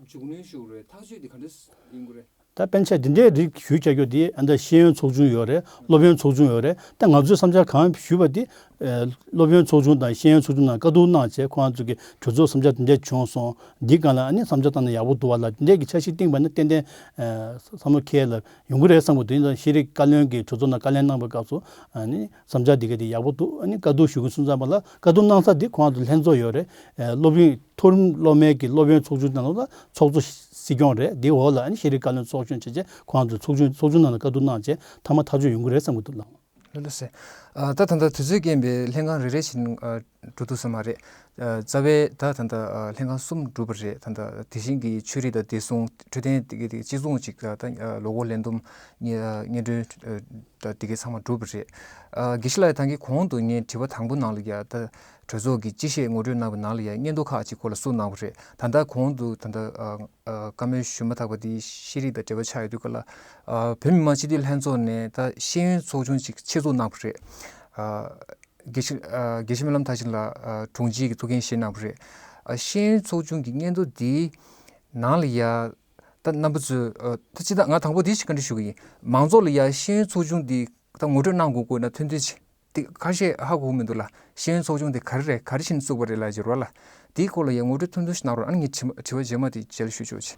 མཇུག་སྣོན་ཞུ་རེད། ཐག་གཅོད་འདི་ག་འདྲ་ཡིན་དགོས་རེད། ད་སྤེན་ཆ་འདི་འདྲའི་རིགས་ཞུས་བྱ་རྒྱུ་དེ་ཨ་ད་ཤེས་ཡོན་ཚོགས་ཆུང་ཡོད་རེད། སློབ་ཡོན་ཚོགས་ཆུང་ཡོད་རེད། ད་ང་ཚོས་བསམ་འཆར་གང་ཞུས་པ་དེ་ཨ་སློབ་ཡོན་ཚོགས་ཆུང་དང་ཤེས་ཡོན་ཚོགས་ཆུང་ནང་བཀའ་བསྡུར་གནང་བྱས་ཁོང་ཚོ་གི་གྲོས་ཚོགས་བསམ་འཆར་དེ་འདྲ་བྱུང་སོང་། འདི་སྒང་ལ་ཨ་ནི་བསམ་འཆར་བཏང་ན་ཡག་པོ་འདུག་བ་ལ་དེ་འདྲའི་གི་འཆར་གཞི་བཏིང་པ་ན་ཏན་ཏན་ཨ་བསམ་བློ་འཁྱེར་ལ་ཡོང་གི་རེད་བསམ་གི་འདུག་ཡིན་ཙང་ཤེས་རིག་བཀའ་བློན་གྱིས་གྲོས་ཚོགས་ནང་བཀའ་ལན་གནང་བའི་སྐབས་སུ་ཨ་ནི་བསམ་འཆར་འདི་ག་དེ་ཡག་པོ་འདུག་ཨ་ནི་བཀའ་བསྡུར་ཞུ་གི་སོང་ཙང་པ་ལ་བཀའ་བསྡུར་གནང་ས་འདི་ཁོང་ཚོ་ལྷན་ཚོགས་ཡོད་རེད། ཨ་སློབ་ཡོན་མཐོ་རིམ་སློབ་མའི་གི་སློབ་ཡོན་ཚོགས་ཆུང་ནང་ལ་ཚོགས་གཙོ་སྲིད་སྐྱོང་རེད། འདི་འོག་ལ་ཨ་ནི་ཤེས་རིག་བཀའ་བློན་ཚོགས་ཆུང་བྱས་རྗེས་ཁོང་ཚོ་ཚོགས་ཆུང་ཚོགས་ཆུང་ནང་ལ་བཀའ་བསྡུར་གནང་རྗེས་མཐའ་མ་ཐག་གཅོད་ཡོང་གི་རེད་བསམ་གི་འདུག་ལགས། ལགས་སོ། ཨ་ད་ད་ལྟ་དུས་ཚོད་རྐྱེན་པས་ལྷན་ཁང་རེ་རེ་བཞིན་ཨ་འགྲོ་ཐུབ་ས་མ་རེད། ཨ་རྩ་བའི་ད་ད་ལྟ་ཨ་ལྷན་ཁང་གསུམ་གྲུབ་པ་རེད། ད་ལྟ་དེ་བཞིན་གྱི་ཆོས་རིག་དང་བདེ་སྲུང་འཕྲོད་བསྟེན་དེ་གའི་དེ་གཅིག་མཚུངས་ཅིག་ད་ལོ་འཁོར་ལས་བསྡོམས་སྙན་སྙན་སྒྲོན་ཨ་ད་དེ་གའི་ཚང་མ་གྲུབ་པ་རེད། ཨ་དགེ་བཤེས་ལགས་ད་གིན་གོང་དུ་ངས་དྲི་བ་དང་པོ་ནང་ལ་ཡ་ད་གྲོས་ཚོགས་ཀྱི་སྤྱི་བཤད་ངོ་སྤྲོད་གནང་བའི་ནང་ལ་ཡ་སྙན་ཐོ་ཁག་ཅིག་ཁོ་ལ་བསུབས་གནང་བ་རེད། ད་ལྟ་གོང་དུ་ད་ལྟ་ཨ་ཨ་བཀའ་མོལ་ཞུས་མ་ཐག་པ་དེ་ཤེས་རིག་དང་འབྲེལ་བ་ཆགས་ཡོད་དུས་སྐབས་ལ་ཨ་བོད་མི་མང་སྤྱི་འཐུས་ལྷན་ཚོགས་ནས་ད་ཤེས་ཡོན་ཚོགས་ཆུང་ཅིག་ཆེད་འཛུགས་གནང་བ་རེད། ཨ་དགེ་བཤེས་ཨ་དགེ་བཤེས་སྨོན་ལམ་མཐར་ཕྱིན་ལགས་ཨ་དྲུང་ཆེ་གི་ཐུགས་འགན་བཞེས་གནང་བ་རེད། ཨ་ཤེས་ཡོན་ཚོགས་ཆུང་གི་སྙན་ཐོ་འདིའི་ནང་ལ་ཡ་ད་རྣམ་པ་ཚོས་ཨ་ད་སྤྱི་བཏང་ང་དང་པོ་འདི་ཞིག་བཀའ་འདྲི་ཞུ་གི་ཡིན། མང་ཚོགས་ལ་ཡ་ཤེས་ཡོན་ཚོགས་ཆུང་འདི་ད་ངོ་སྤྲོད་གནང་དགོས་དགོས་ན་ཐུང་ཐུང་ཅིག་དེ་ཁ་ཤས་ཧ་གོ་མི་འདུག་ལ། ཤེས་ཡོན་ཚོགས་ཆུང་དེ་ག་རེ་རེད། ག་རེ་བྱས་ནས་བཙུགས་པ་རེད་ལབ་ཡ་ཅིག་ཡོད་རེད་བ་ལ། དེའི་སྐོར་ལ་ཡང་ངོ་སྤྲོད་ཐུང་ཐུང་ཞིག་གནང་རོགས། ཨ་ནི་ངས་དྲི་མ་དྲི་བ་རྗེས་མ་དེ་རྗེས་ལ་ཞུ་ཆོག་ཅིག་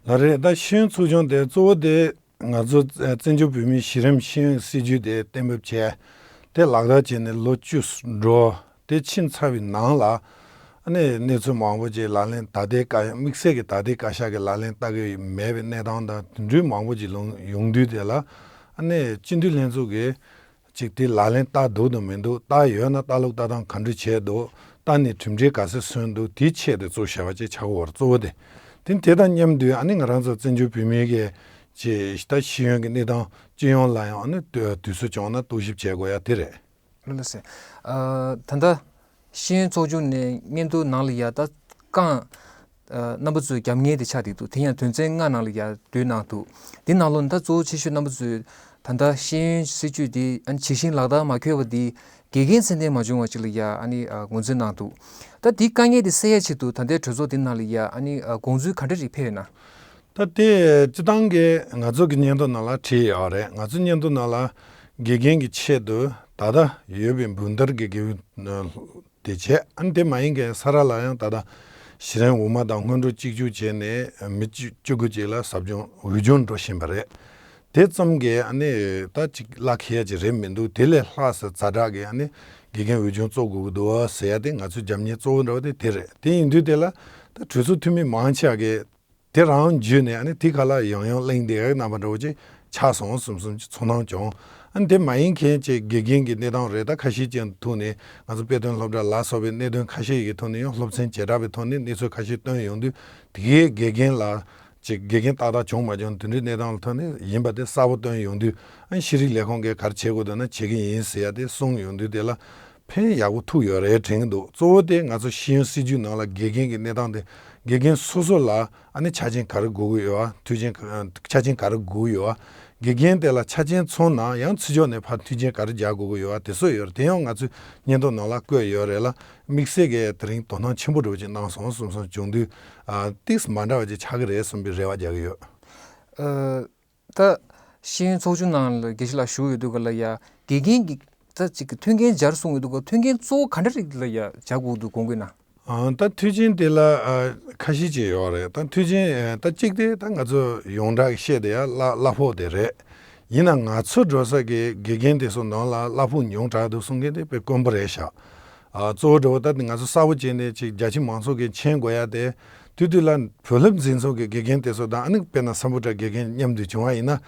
ལགས་རེད། ད་ཤེས་ཡོན་ཚོགས་ཆུང་དེ་གཙོ་བོ་དེ་ང་ཚོ་བཙན་བྱོལ་བོད་མིའི་གཞི་རིམ་ཤེས་ཡོན་སྲིད་བྱུས་དེ་གཏན་འབེབས་བྱས། དེ་ལག་བསྟར་བྱས་ནས་ལོ་བཅུ་འགྲོ། དེ་ཕྱིན་ཚར་བའི་ནང་ལ་ཨ་ནི་གནས་ཚུལ་མང་པོ་ཅིག་ལག་ལེན་ད་ལྟའི་བཀའ་དམིགས་བསལ་གྱི་ད་ལྟའི་བཀའ་ཤག་གི་ལག་ལེན་བསྟར་གྱི་མེད་པའི་གནས་སྟངས་དང་དེ་འདྲའི་མང་པོ་ཅིག་ལོང་ཡོང་དུས་དེ་ལ་ཨ་ནི་སྤྱི་འཐུས་ལྷན་ཚོགས་ཀྱིས་ཅིག་དེ་ལག་ལེན་བསྟར་འདུག་དང་མི་འདུག་བསྟར་ཡོད་ན་ལྟ་ཀློག་ལྟ་སྟངས་ག་འདྲ་བྱས་འདུག་བསྟར་ནས་གྲུབ་འབྲས་ག་ཚོད་སོན་འདུག་དེའི་ཆེད་དུ་བཙུགས་བཞག་པ་ཅིག་ཆགས་ཀྱི་ཡོད་རེད། གཙོ་བོ་དེ། དེ་དེ་དང་མཉམ་དུ་ཨ་ནི་ང་རང་ཚོ་བཙན་བྱོལ་བོད་མིའི་གི་ཅིག་ད་ཤེས་ཡོན་གྱི་གནས་སྟངས་སྤྱི་ཡོངས་ལ་ཡང་ཨ་ནི་དུས་དུས་ཚོད་བྱུང་ན་རྟོག་ཞིབ་བྱེད་དགོས་ཡ་དེ་རེད། ལགས་སེ། ཨ་ད་ལྟ་ཤེས་ཡོན་ཚོགས་ཆུང་ནས་སྙན་ཐོ་ནང་ལ་ཡ་ད་རྐང་ཨ་རྣམ་པ་ཚོས་རྒྱབ་ངེས་དེ་ཆགས་བསྡད་འདུག་དེ་ཡང་དོན་ཚན་ལྔ་ནང་ལ་ཡ་འདུས་གནང་འདུག་དེ་ནང་ལོགས་ནས་ད་གཙོ་བོ་ཆེ་ཤོས་རྣམ་པ་ཚོས་ད་ལྟ་ཤེས་ཡོན་སྲིད་བྱུས་དེ་ཨ་ནི་ཇི་བཞིན་ལག་བསྟར་མ་འཁྱོལ་བ་དེ་དགེ་རྒན་ཚད་ལྡན་མ་བྱུང་བ་ཅིག་ལ་ཡ་ཨ་ནི་ཨ་ངོས་འཛིན་གནང་འདུག་ད་དེའི་དཀའ་ངལ་དེ་སེལ་ཡ་ཆེད་དུ་ད་ལྟའི་གྲོས་ཚོགས་དེ་ནང་ལ་ཡ་ཨ་ནི་ཨ་དགོངས་ཚུལ་ག་འདྲ་རིགས་ཕེབས་ཡོད་ན། ད་དེ་སྤྱི་བཏང་གི་ང་ཚོ་གི་སྙན་ཐོ་ནང་ལ་བྲིས་ཡོད་རེད། ང་ཚོ་སྙན་ཐོ་ནང་ལ་དགེ་རྒན་གྱི་ཆེད་དུ་ད་ལྟ་ཡོད་པའི་འབུམ་ཐར་གྱི་དགེ་འོས་དེ་བྱས། ཨ་ནི་དེ་མ་ཡིན་མཁན་ས་ར་ལ་ཡང་ད་ལྟ་གཞི་རིམ་འོག་མ་དང་སྔོན་འགྲོ་གཅིག་གྱུར་བྱས་ནས་མི་བཅུ་བཅུ་དགུ་ཅིག་ལ་ཟབ་སྦྱོང་འོས་སྦྱོང་འགྲོ་བཞིན་པ་རེད། དེ་ཙམ་གྱིས་ཨ་ནི་ད་ཅིག་གླ་ཁེལ་ཡ་ཅིག་རེད་མི་འདུག་དེ་ལས་ལྷག་ས་ཛ་དྲག་གི་ཨ་ནི་དགེ་རྒན་འོས་སྦྱོང་བཙུགས་དགོས་ཀྱི་འདུག་ཟེར་ཡ་དེ་ང་ཚོའི་རྒྱབ་གཉེར་གཙོ་བོ་འདྲ་བ་དེ་དེ་རེད། དེ་ཡིན་དུས་དེ་ལ་ད་གྲོས་ཚོགས་འཐུས་མི་མང་ཆེ་བ་གིས་དེ་རང་བརྒྱུད་ནས་ཨ་ནི་དེ་ག་ལ་ཡང་ཡང་གླེང་བསྡད་ཡ་རྣམ་པ་འདྲ་བོ་ཅིག་ཆགས་སོང་བསམ་བསམ་ཅིག་ཚོར་སྣང་བྱུང་། ཨ་ནི་དེ་མ་ཡིན་མཁན་ཅིག་དགེ་རྒན་གྱི་གནས་སྟངས་རེད། ད་ཁ་ཤས་ཅིག་ཐོག་ནས་ང་ཚོ་དཔེ་སྟོན་སློབ་གྲྭ་ལ་སོགས་པའི་གནད་དོན་ཁ་ཤས་ཀྱི་ཐོག་ནས་ཡང་སློབ་ཚན་བྱེ་བྲག་པའི་ཐོག་ནས་གནས་ཚུལ་ཁ་ཤས་བཏོན་ཡོང་དུས་དེ་གའི་དགེ་རྒན་ལ་ ཅིག་དགེ་རྒན་ཏག་ཏག་བྱུང་མ་བྱུང་དེ་འདྲའི་གནས་སྟངས་ལ་ཐོག་ནས་ཡིན་པ་དེ་གསལ་པོ་སྟོན་ཡོང་དུས། ཨ་ནི་ཤེས་རིག་ལས་ཁུངས་ཀྱིས་ག་རེ་བྱེད་དགོས་འདུག་ན་བྱེད་ཀྱི་ཡིན་ཟེར་ཡ་དེ་གསུངས་ཡོང་དུས། དེ་ལ་ཕན་ཡག་པོ་ཐུག་ཡོད་རེད་དྲན་གྱི་འདུག་གཙོ་བོ་དེ་ང་ཚོ་ཤེས་ཡོན་སྲིད་ཇུས་ནང་ལ་དགེ་རྒན་གྱི་གནས་སྟངས་དེ། དགེ་རྒན་སོ་སོ་ལ་ཨ་ནི་ཆ་རྐྱེན་ག་རེ་དགོས་ཀྱི་ཡོད་པ། མཐུན་རྐྱེན་ག- ཆ་རྐྱེན་ག་རེ་དགོས་ཀྱི་ཡོད་པ། དགེ་རྒན་དེ་ལ་ཆ་རྐྱེན་ཚང་ན་ཡང་ཕྱི་ཕྱོགས་ནས་ཕར་མཐུན་རྐྱེན་ག་རེ་སྦྱར་དགོས་ཀྱི་ཡོད་པ་དེ་ཚོ་ཡོད་རེད། དེ་ཡང་ང་ཚོའི་སྙན་ཐོ་ནང་ལ་བཀོད་ཡོད་རེད་ལ། དམིགས་བསལ་གྱིས་དེ་རིང་དོ་སྣང་ཆེན་པོ་འདྲ་བོ་ཅིག་གནང་སོང་གསུངས་སོང་། བྱུང་དུས་ཨ་ཏིག་མ་འདྲ་བ་ཅིག་ཆགས་ཀྱི་རེད་བསམ་པའི་རེ་བ་རྒྱག་གི་ཡོད། ཨ། ད་ཤེས་ཡོན་ཚོགས་ཆུང་ནང་ལ་དགེ་བཤེས་ལགས་བཞུགས་ཡོད་དུས་ག་ལ་ཡ་དགེ་རྒན་གྱི་ད་ཅིག་གི་མཐུན་རྐྱེན་སྦྱར་གསུངས་ཡོད་དུས་ག་མཐུན་རྐྱེན་གཙོ་བོ་ག་འདྲ་རིགས་ལ་ཡ་སྦྱར་དགོས་འདུག་དགོངས་ཀྱི་ན། ཨ། ད་མཐུན་རྐྱེན་དེ་ལ་ཨ་ཁ་ཤས་ཅིག་ཡོད་རེད། ད་མཐུན་རྐྱེན་ཨ་ད་གཅིག་དེ་ད་ང་ཚོ་ཡོངས་གྲགས་ཀྱི་བཤད་དེ་ཡ་གླ་གླ་ཕོགས་དེ་རེད། ཡིན་ན་ང་ཚོ་འགྲོ་ས་གི་དགེ་རྒན་དེ་ཚོ་ནང་ལ་གླ་ཕོགས་ཉུང་དྲགས་འདུག་གསུང་མཁན་དེ་དཔེ་དཀོན་པོ་རེད་ཤག་ཨ། གཙོ་བོ་འདྲ་བོ་ད་ང་ཚོ་གསལ་པོ་བྱས་ནས་ཅིག་རྒྱ་ཆེ་མང་ཚོགས་ཀྱིས་མཁྱེན་དགོས་ཡ་དེ། དུས་དུས་ལ་བུ་སློབ་འཛིན་ཚོགས་ཀྱི་དགེ་རྒན་དེ་ཚོ་དང་། ཨ་ནི་དཔེར་ན་སམ་བྷོ་ཊ་དགེ་རྒན་མཉམ་དུ་བྱུང་བ་ཡིན་ན་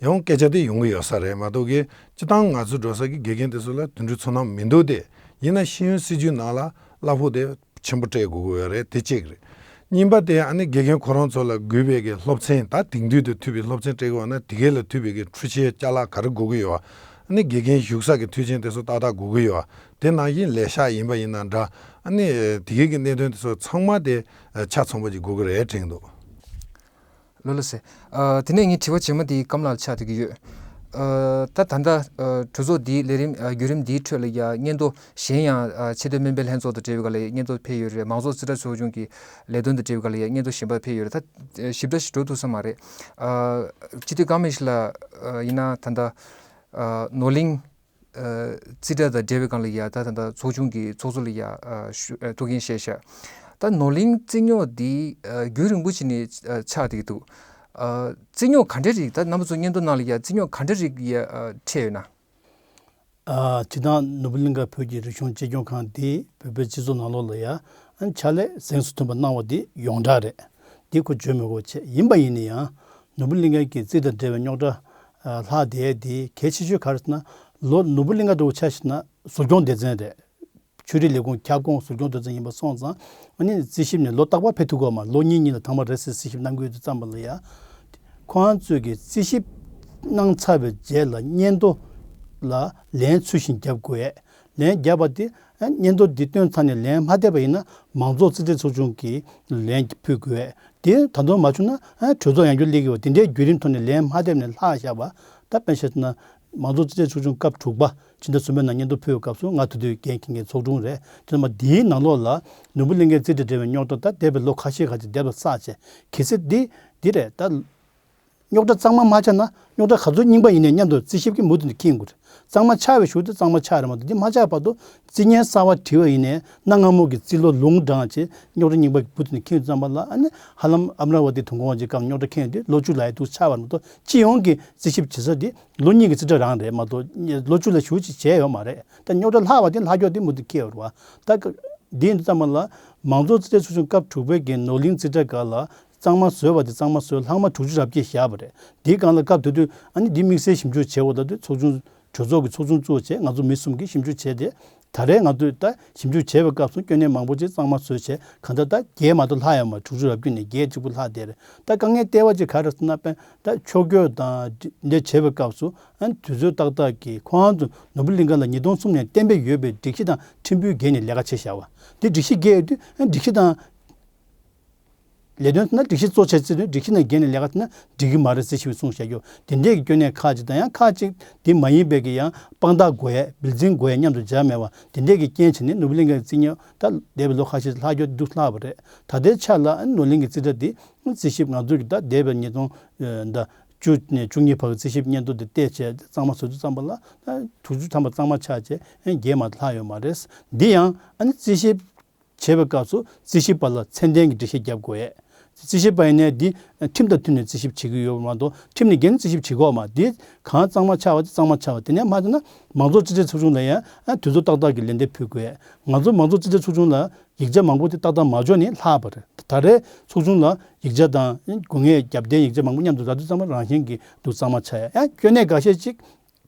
ཡང་སྐད་ཆ་དེ་ཡོང་གི་ཡོད་ས་རེད་མ་གཏོགས་གི། སྤྱིར་བཏང་ང་ཚོ་འགྲོ་ས་གི་དགེ་རྒན་དེ་ཚོ་ལ་དེ་འདྲའི་ཚོར་སྣང་མི་འདུག་སྟེ། ཡིན་ན་ཤེས་ཡོན་སྲིད་ཇུས་ནང་ལ་གླ་ཕོགས་དེ་ཆེན་པོ་སྤྲད་དགོས་ཀྱི་ཡོད་རེད། དེ་གཅིག་རེད། གཉིས་པ་དེ་ཨ་ནི་དགེ་རྒན་ཁོ་རང་ཚོ་ལ་དགོས་པའི་གི་སློབ་ཚན། ད་དེང་དུས་དང་མཐུན་པའི་སློབ་ཚན་སྤྲད་དགོས་པ་ན་དེ་གའི་ལ་མཐུན་པའི་གི་འཕྲུལ་ཆས་ཅ་ལག་ག་རེ་དགོས་ཀྱི་ཡོད་པ། ཨ་ནི་དགེ་རྒན་བཞུགས་ས་གི་མཐུན་རྐྱེན་དེ་ཚོ་ཏག་ཏག་དགོས་ཀྱི་ཡོད་པ། དེ་ནང་བཞིན་ལས་ཤག་ཡིན་པ་ཡིན་ན་འདྲ། ཨ་ནི་དེ་གའི་གི་གནད་དོན་དེ་ཚོ་ཚང་མ་དེ་ཆ་ཚང་པོ་ཅིག་དགོས་ཀྱི་རེད་དྲན་འདུག་ལགས་ལགས་སེ། ཨ། དེ་ནས་ངའི་དྲི་བ་རྗེས་མ་དེ་སྐམ་ལགས་ལ་ཆགས་བསྡད་ཀྱི་ཡོད། ཨ། ད་ད་ལྟ་ཨ་གྲོས་ཚོགས་འདིའི་ལས་རིམ་ཨ་བརྒྱུད་རིམ་འདིའི་ཁྲོད་ལ་ཡ་སྙན་ཐོ་གཞན་ཡང་ཨ་ཆེས་མཐོའི་སྨན་པའི་ལྷན་ཚོགས་དང་འབྲེལ་བའི་སྒང་ལ་ཡ་སྙན་ཐོ་ཕེབས་ཡོད་རེད། མང་གཙོ་རྩིས་ཁྲ་ཚོགས་ཆུང་གི་ལས་དོན་དང་འབྲེལ་བའི་སྒང་ལ་ཡ་སྙན་ཐོ་གཞན་པ་ཕེབས་ཡོད་རེད། ད་ཞིབ་ཕྲ་ཞིག་འགྲོ་ཐུབ་ས་མ་རེད། ཨ། སྤྱི་འཐུས་ཀརྨ་ཡེ་ཤེས་ལགས་ཨ་ཡིན་ན་ད་ལྟ་ཨ་ནོར་གླིང་ཨ་རྩིས་ཁྲ་དང་འབྲེལ་བའི་སྒང་ལ་ཡ་ད་ད་ལྟ་ཚོགས་ཆུང་གི་ཚོགས་གཙོ་ལ་ཡ་ཨ་ཞུ་ཨ་ཐུགས་འགན་བཞེས་ཤག་ད་ནོར་གླིང་རྩིས་རྙོག་འདི་ཨ་རྒྱུན་རིང་པོ་ཞིག་ནས་ཨ་ཆགས་བསྡད་ཀྱི་འདུག་ཨ་རྩིས་རྙོག་ག་འདྲ་རིགས། ད་རྣམ་པ་ཚོ་སྙན་ཐོ་ནང་ལ་ཡ་རྩིས་རྙོག་ག་འདྲ་རིགས་ཡ་ཨ་འཕྲད་ཡོད་ན། ཨ། སྤྱིར་བཏང་ནོར་བུ་གླིང་ཁ་བོད་ཀྱི་རིག་གཞུང་གཅེས་སྐྱོང་ཁང་འདི་བོད་པའི་སྤྱི་ཚོགས་ནང་ལོགས་ལ་ཡ་ཨ་ཕྱག་ལས་གཟེངས་སུ་ཐོན་པ་གནང་བ་འདི་ཡོངས་གྲགས་རེད། འདི་ཁོ་བརྗོད་མི་དགོས་པ་བྱས། ཡིན་པ་ཡིན་ན་ཡང་ནོར་བུ་གླིང་ཁའི་གི་རྩིས་དང་འབྲེལ་བའི་རྙོག་དྲ་ཨ་ལྷག་བསྡད་དེ་གལ་ཆེ་ཤོས་ག་རེ་ཟེར་ན། ལོ་ནོར་བུ་གླིང་ཁ་འདྲ་བོ་ཆ་བཞག་ན་ཟུར་སྐྱོང་སྡེ་ཚན་རེད། ཆོས་རིག་ལས་ཁུངས་ཁྱབ་ཁོངས་ཟུར་སྐྱོང་སྡེ་ཚན་ཡིན་པ་སོང་ཙང་། ཨ་ནི་རྩིས་ཞིབ་ནས་ལོ་རྟག་པར་ཕེབས་ཐུབ་ཀྱི་ཡོད་མ་རེད། ལོ་གཉིས་གཉིས་ལ་ཐེངས་མ་རེ་ཟེར་རྩིས་ཞིབ་གནང་གི་ཡོད་དུས་ཙམ་པ་ལ་ཡ། ཁོང་ཚོས་ཀྱི་རྩིས་ཞིབ་གནང་ཚར་བའི་རྗེས་ལ་སྙན་ཐོ་ལ་ལན་ཚུལ་བཞིན་རྒྱབ་དགོས། ལན་བརྒྱབ་པ་དེ་ཨ་སྙན་ཐོ་འདི་བཏོན་ཚར་ནས་ལན་མ་ཐེབས་པ་ཡིན་ན་མང་གཙོ་རྩིས་ཁྲའི་ཚོགས་ཆུང་གིས་ལན་ཕུལ་དགོས། དེ་ད་དུང་མ་བྱུང་ན་ཨ་གྲོས་ཚོགས་ཡང་བསྐྱར་སླེབས་ཀྱི་ཡོད། དེ་འདྲའི་བརྒྱུད་རིམ་ཐོག་ནས་ལན་མ་ཐེབས་ནས་ལྷག་བཞག་པ། ད་དཔེ་བཞག་ན་མང་གཙོ་རྩིས་ཁྲའི་ཚོགས་ཆུང་སྐབས་དྲུག་པ་ཕྱི་ཟླ་གསུམ་པའི་ནང་སྙན་ཐོ་ཕུལ་བའི་སྐབས་སུ་ང་དེ་དུས་འགན་འཁྱེར་མཁན་ཚོགས་དྲུང་རེད། དེ་ནས་མར་འདིའི་ནང་ལོགས་ལ་ནོར་བུ་གླིང་ཁའི་རྩིས་ཁྲ་འབྲེལ་བའི་རྙོག་དྲ་ད་འདས་པའི་ལོ་ཁ་ཤས་ཁ་ཅིག་འདས་པ་བསགས་བྱས། གལ་སྲིད་འདི་འདི་རེད་ད། རྙོག་དྲ་གཙང་མ་མ་ཆགས་ན་རྙོག་དྲ་ག་ཚོད་རྙིང་པ་ཡིན་ནའི་མཉམ་དུ་རྩིས་ཞིབ་ཀྱིས་མུ་མཐུད་ནས་འཁྱེར་དགོས་རེད། གཙང་མ་ཆགས་པའི་གཞུག་དེ་གཙང་མ་ཆགས་རེད་མ་གཏོགས། འདི་མ་ཆགས་བར་དུ་རྩིས་སྙན་གསར་པ་བྲིས་པ་ཡིན་ནའི་གནའ་སྔ་མོ་གི་རྩིས་ལོ་ལུང་དྲངས་བྱས་རྙོག་དྲ་རྙིང་པ་མུ་མཐུད་ནས་འཁྱེར་ཙམ་པ་ལ། ཨ་ནི་ཧ་ལམ་ཨ་མ་ར་ཝ་ཏི་དོན་ཁང་གི་སྐབས་རྙོག་དྲ་འཁྱེར་དུས་ལོ་བཅུ་ལ་ཡ་འདུག་ཆགས་པ་རེད་མ་གཏོགས། སྤྱི་ཡོངས་ཀྱི་རྩིས་ཞིབ་བྱེད་ས་དེ་ལོ་གཉིས་ཀྱི་རྩིས་ཁྲ་རང་རེད་མ་གཏོགས། ལོ་བཅུ་ལ་ཞེ་པོ་ཅིག་བྱས་ཡོད་མ་རེད། ད་རྙོག་དྲ་ལྷག་པ་དེ་ལྷག་ཀྱོག་དེ་མུ་མཐུད་འཁྱེར་ཡོད་རེད་བ། ད་འདི་ཡིན་དུས་ཙམ་པ་ལ་མང་གཙོ་རྩིས་ཁྲའི་ཚོགས་ཆུང་སྐབས་དྲུག་པའི་གི་ནོར་གླིང་རྩིས་ཁྲ་སྒང་ལ་གཙང་མ་བཟོས་པ་དེ་གཙང་མ་བཟོས། ལྷག་མ་དྲུག་ཅུ་རེ་བརྒྱད་བཞག་པ་རེད། དེའི་སྒང་ལ་སྐབས་དེ་དུས་ཨ་ནི་འདི་དམིགས་བསལ་ཞིབ་འཇུག་བྱེད་དགོས། ད་དུས་ཚོགས་ཆུང་གྲོས་ཚོགས་ཀྱི་ཚོགས་ཆུང་བཙུགས་བྱས་ང་ཚོ་མི་གསུམ་གྱིས་ཞིབ་འཇུག་བྱས་ཏེ། ད་རེས་ང་ཚོས་ད་ཞིབ་འཇུག་བྱས་པའི་སྐབས་སུ་སྐྱོན་གནད་མང་པོ་ཅིག་གཙང་མ་བཟོས་བྱས་གང་ལྟར་ད་བརྒྱད་མ་གཏོགས་ལྷག་ཡོད་མ་རེད། དྲུག་ཅུ་རེ་བརྒྱད་ནས་བརྒྱད་གཅིག་པུ་ལྷག་བསྡད་རེད། ད་དཀའ་ངལ་ལྟེ་བ་ཅིག་ག་རེ་ཟེར་ན། དཔེར་ད་ཕྱོགས་བསྐྱོད་དང་འདི་འདྲ་བྱས་པའི་སྐབས་སུ་ཨ་ནི་དུས་ཚོད་ཏག་ཏག་གིས་ཁོང་ཚོ་ནོར་བུ་གླིང་ཁ་ལ་ཉིས་སྟོང་གསུམ་ནས་གཏན་འབེབས་ཡོད་པའི་སྒྲིག་གཞི་དང་ཁྲིམས་དཔོན་བརྒྱད་ནས་ལས་ཀ་བྱས་བཞག་པ། འདི་སྒྲིག་གཞི་བརྒྱད་ཡོད་དུས་ཨ་ནི་སྒྲིག་གཞི་དང་ལས་དོན་ཟེར་ན་སྒྲིག་གཞི་གཙོ་ཆེ་བརྩི་དུས་སྒྲིག་གཞི་ནང་འགལ་ནས་ལས་ཀ་བྱས་ན་འགྲིག་གི་མ་རེད་ཟེར་ཞིག་གསུངས་བཞག་རྒྱུ་དེ་འདྲས་ཀྱི་སྐྱོན་གནད་ཁག་ཅིག་དང་། ཡང་ཁག་ཅིག་དེ་མ་ཡིན་པའི་གི་ཡང་དཔང་རྟགས་དགོས་ཡས་བིལ་ཛིང་དགོས་ཡས་མཉམ་དུ་སྦྱར་མེད་པ་དེ་འདྲས་ཀྱི་རྐྱེན་བྱས་ནས་ནོར་བུ་གླིང་ཁའི་རྩིས་རྙོག་ད་འདས་པའི་ལོ་ཁ་ཤས་ལྷག་རྒྱུ་འདུག་ལྷག་པ་རེད། ད་ལྟའི་ཆ་ལ་ནོར་གླིང་གི་རྩིས་ཁྲ་འདི་རྩིས་ཞིབ་ང་ཚོ་གི་ད་འདས་པའི་ཉིས་སྟོང་ད་བཅུ་ནས་བཅུ་གཉིས་བར་གྱི་རྩིས་ཞིབ་སྙན་ཐོ་འདི་བལྟས་བྱས་གཙང་མ་བཟོ་དུས་ཙམ་པ་ལ་དྲུག་ཅུ་ཐམ་པ་གཙང་མ་ཆགས་བྱས་བརྒྱད་མ་ལྷག་ཡོད་མ་རེད། འདི་ཡང་ཨ་ནི་རྩིས་ཞིབ་བྱེད་པའི་སྐབས་སུ་རྩིས་ཞིབ་པ་ལ་ཚད་ལྡན་གྱི་འགྲེལ་བཤད་རྒྱབ་དགོས་ཡས། རྩིས་ཞིབ་པ་ཡིན་ནའི་འདི་ཁྲིམས་དང་མཐུན་ནས་རྩིས་ཞིབ་བྱེད་ཀྱི་ཡོད་པ་མ་གཏོགས་ཁྲིམས་ནས་འགལ་ནས་རྩིས་ཞིབ་བྱེད་དགོས་མ། འདི་གང་གཙང་མ་ཆགས་པ་དེ་གཙང་མ་ཆགས་པ། དེ་ནས་མ་བྱས་ན་མང་གཙོ་རྩིས་ཁྲའི་ཚོགས་ཆུང་ལ་ཡང་དུས་ཚོད་ཏག་ཏག་གི་ལན་འདེབས་ཕུལ་དགོས་ཡས། ང་ཚོ་མང་གཙོ་རྩིས་ཁྲའི་ཚོགས་ཆུང་ལ་ཡིག་ཆ་མང་པོ་དེ་ཏག་ཏག་མ་འབྱོར་ནས་ལྷག་པ་རེད། ད་རེས་ཚོགས་ཆུང་ལ་ཡིག་ཆ་དང་དགོས་ངེས་རྒྱབ་རྟེན་ཡིག་ཆ་མང་པོ་མཉམ་དུ་རག་དུས་ཙམ་པ་རང་བཞིན་གྱིས་འདུག་གཙང་མ་ཆགས་ཡས། ཡང་སྐྱོན་གནད་འགའ་ཤས་ཅིག་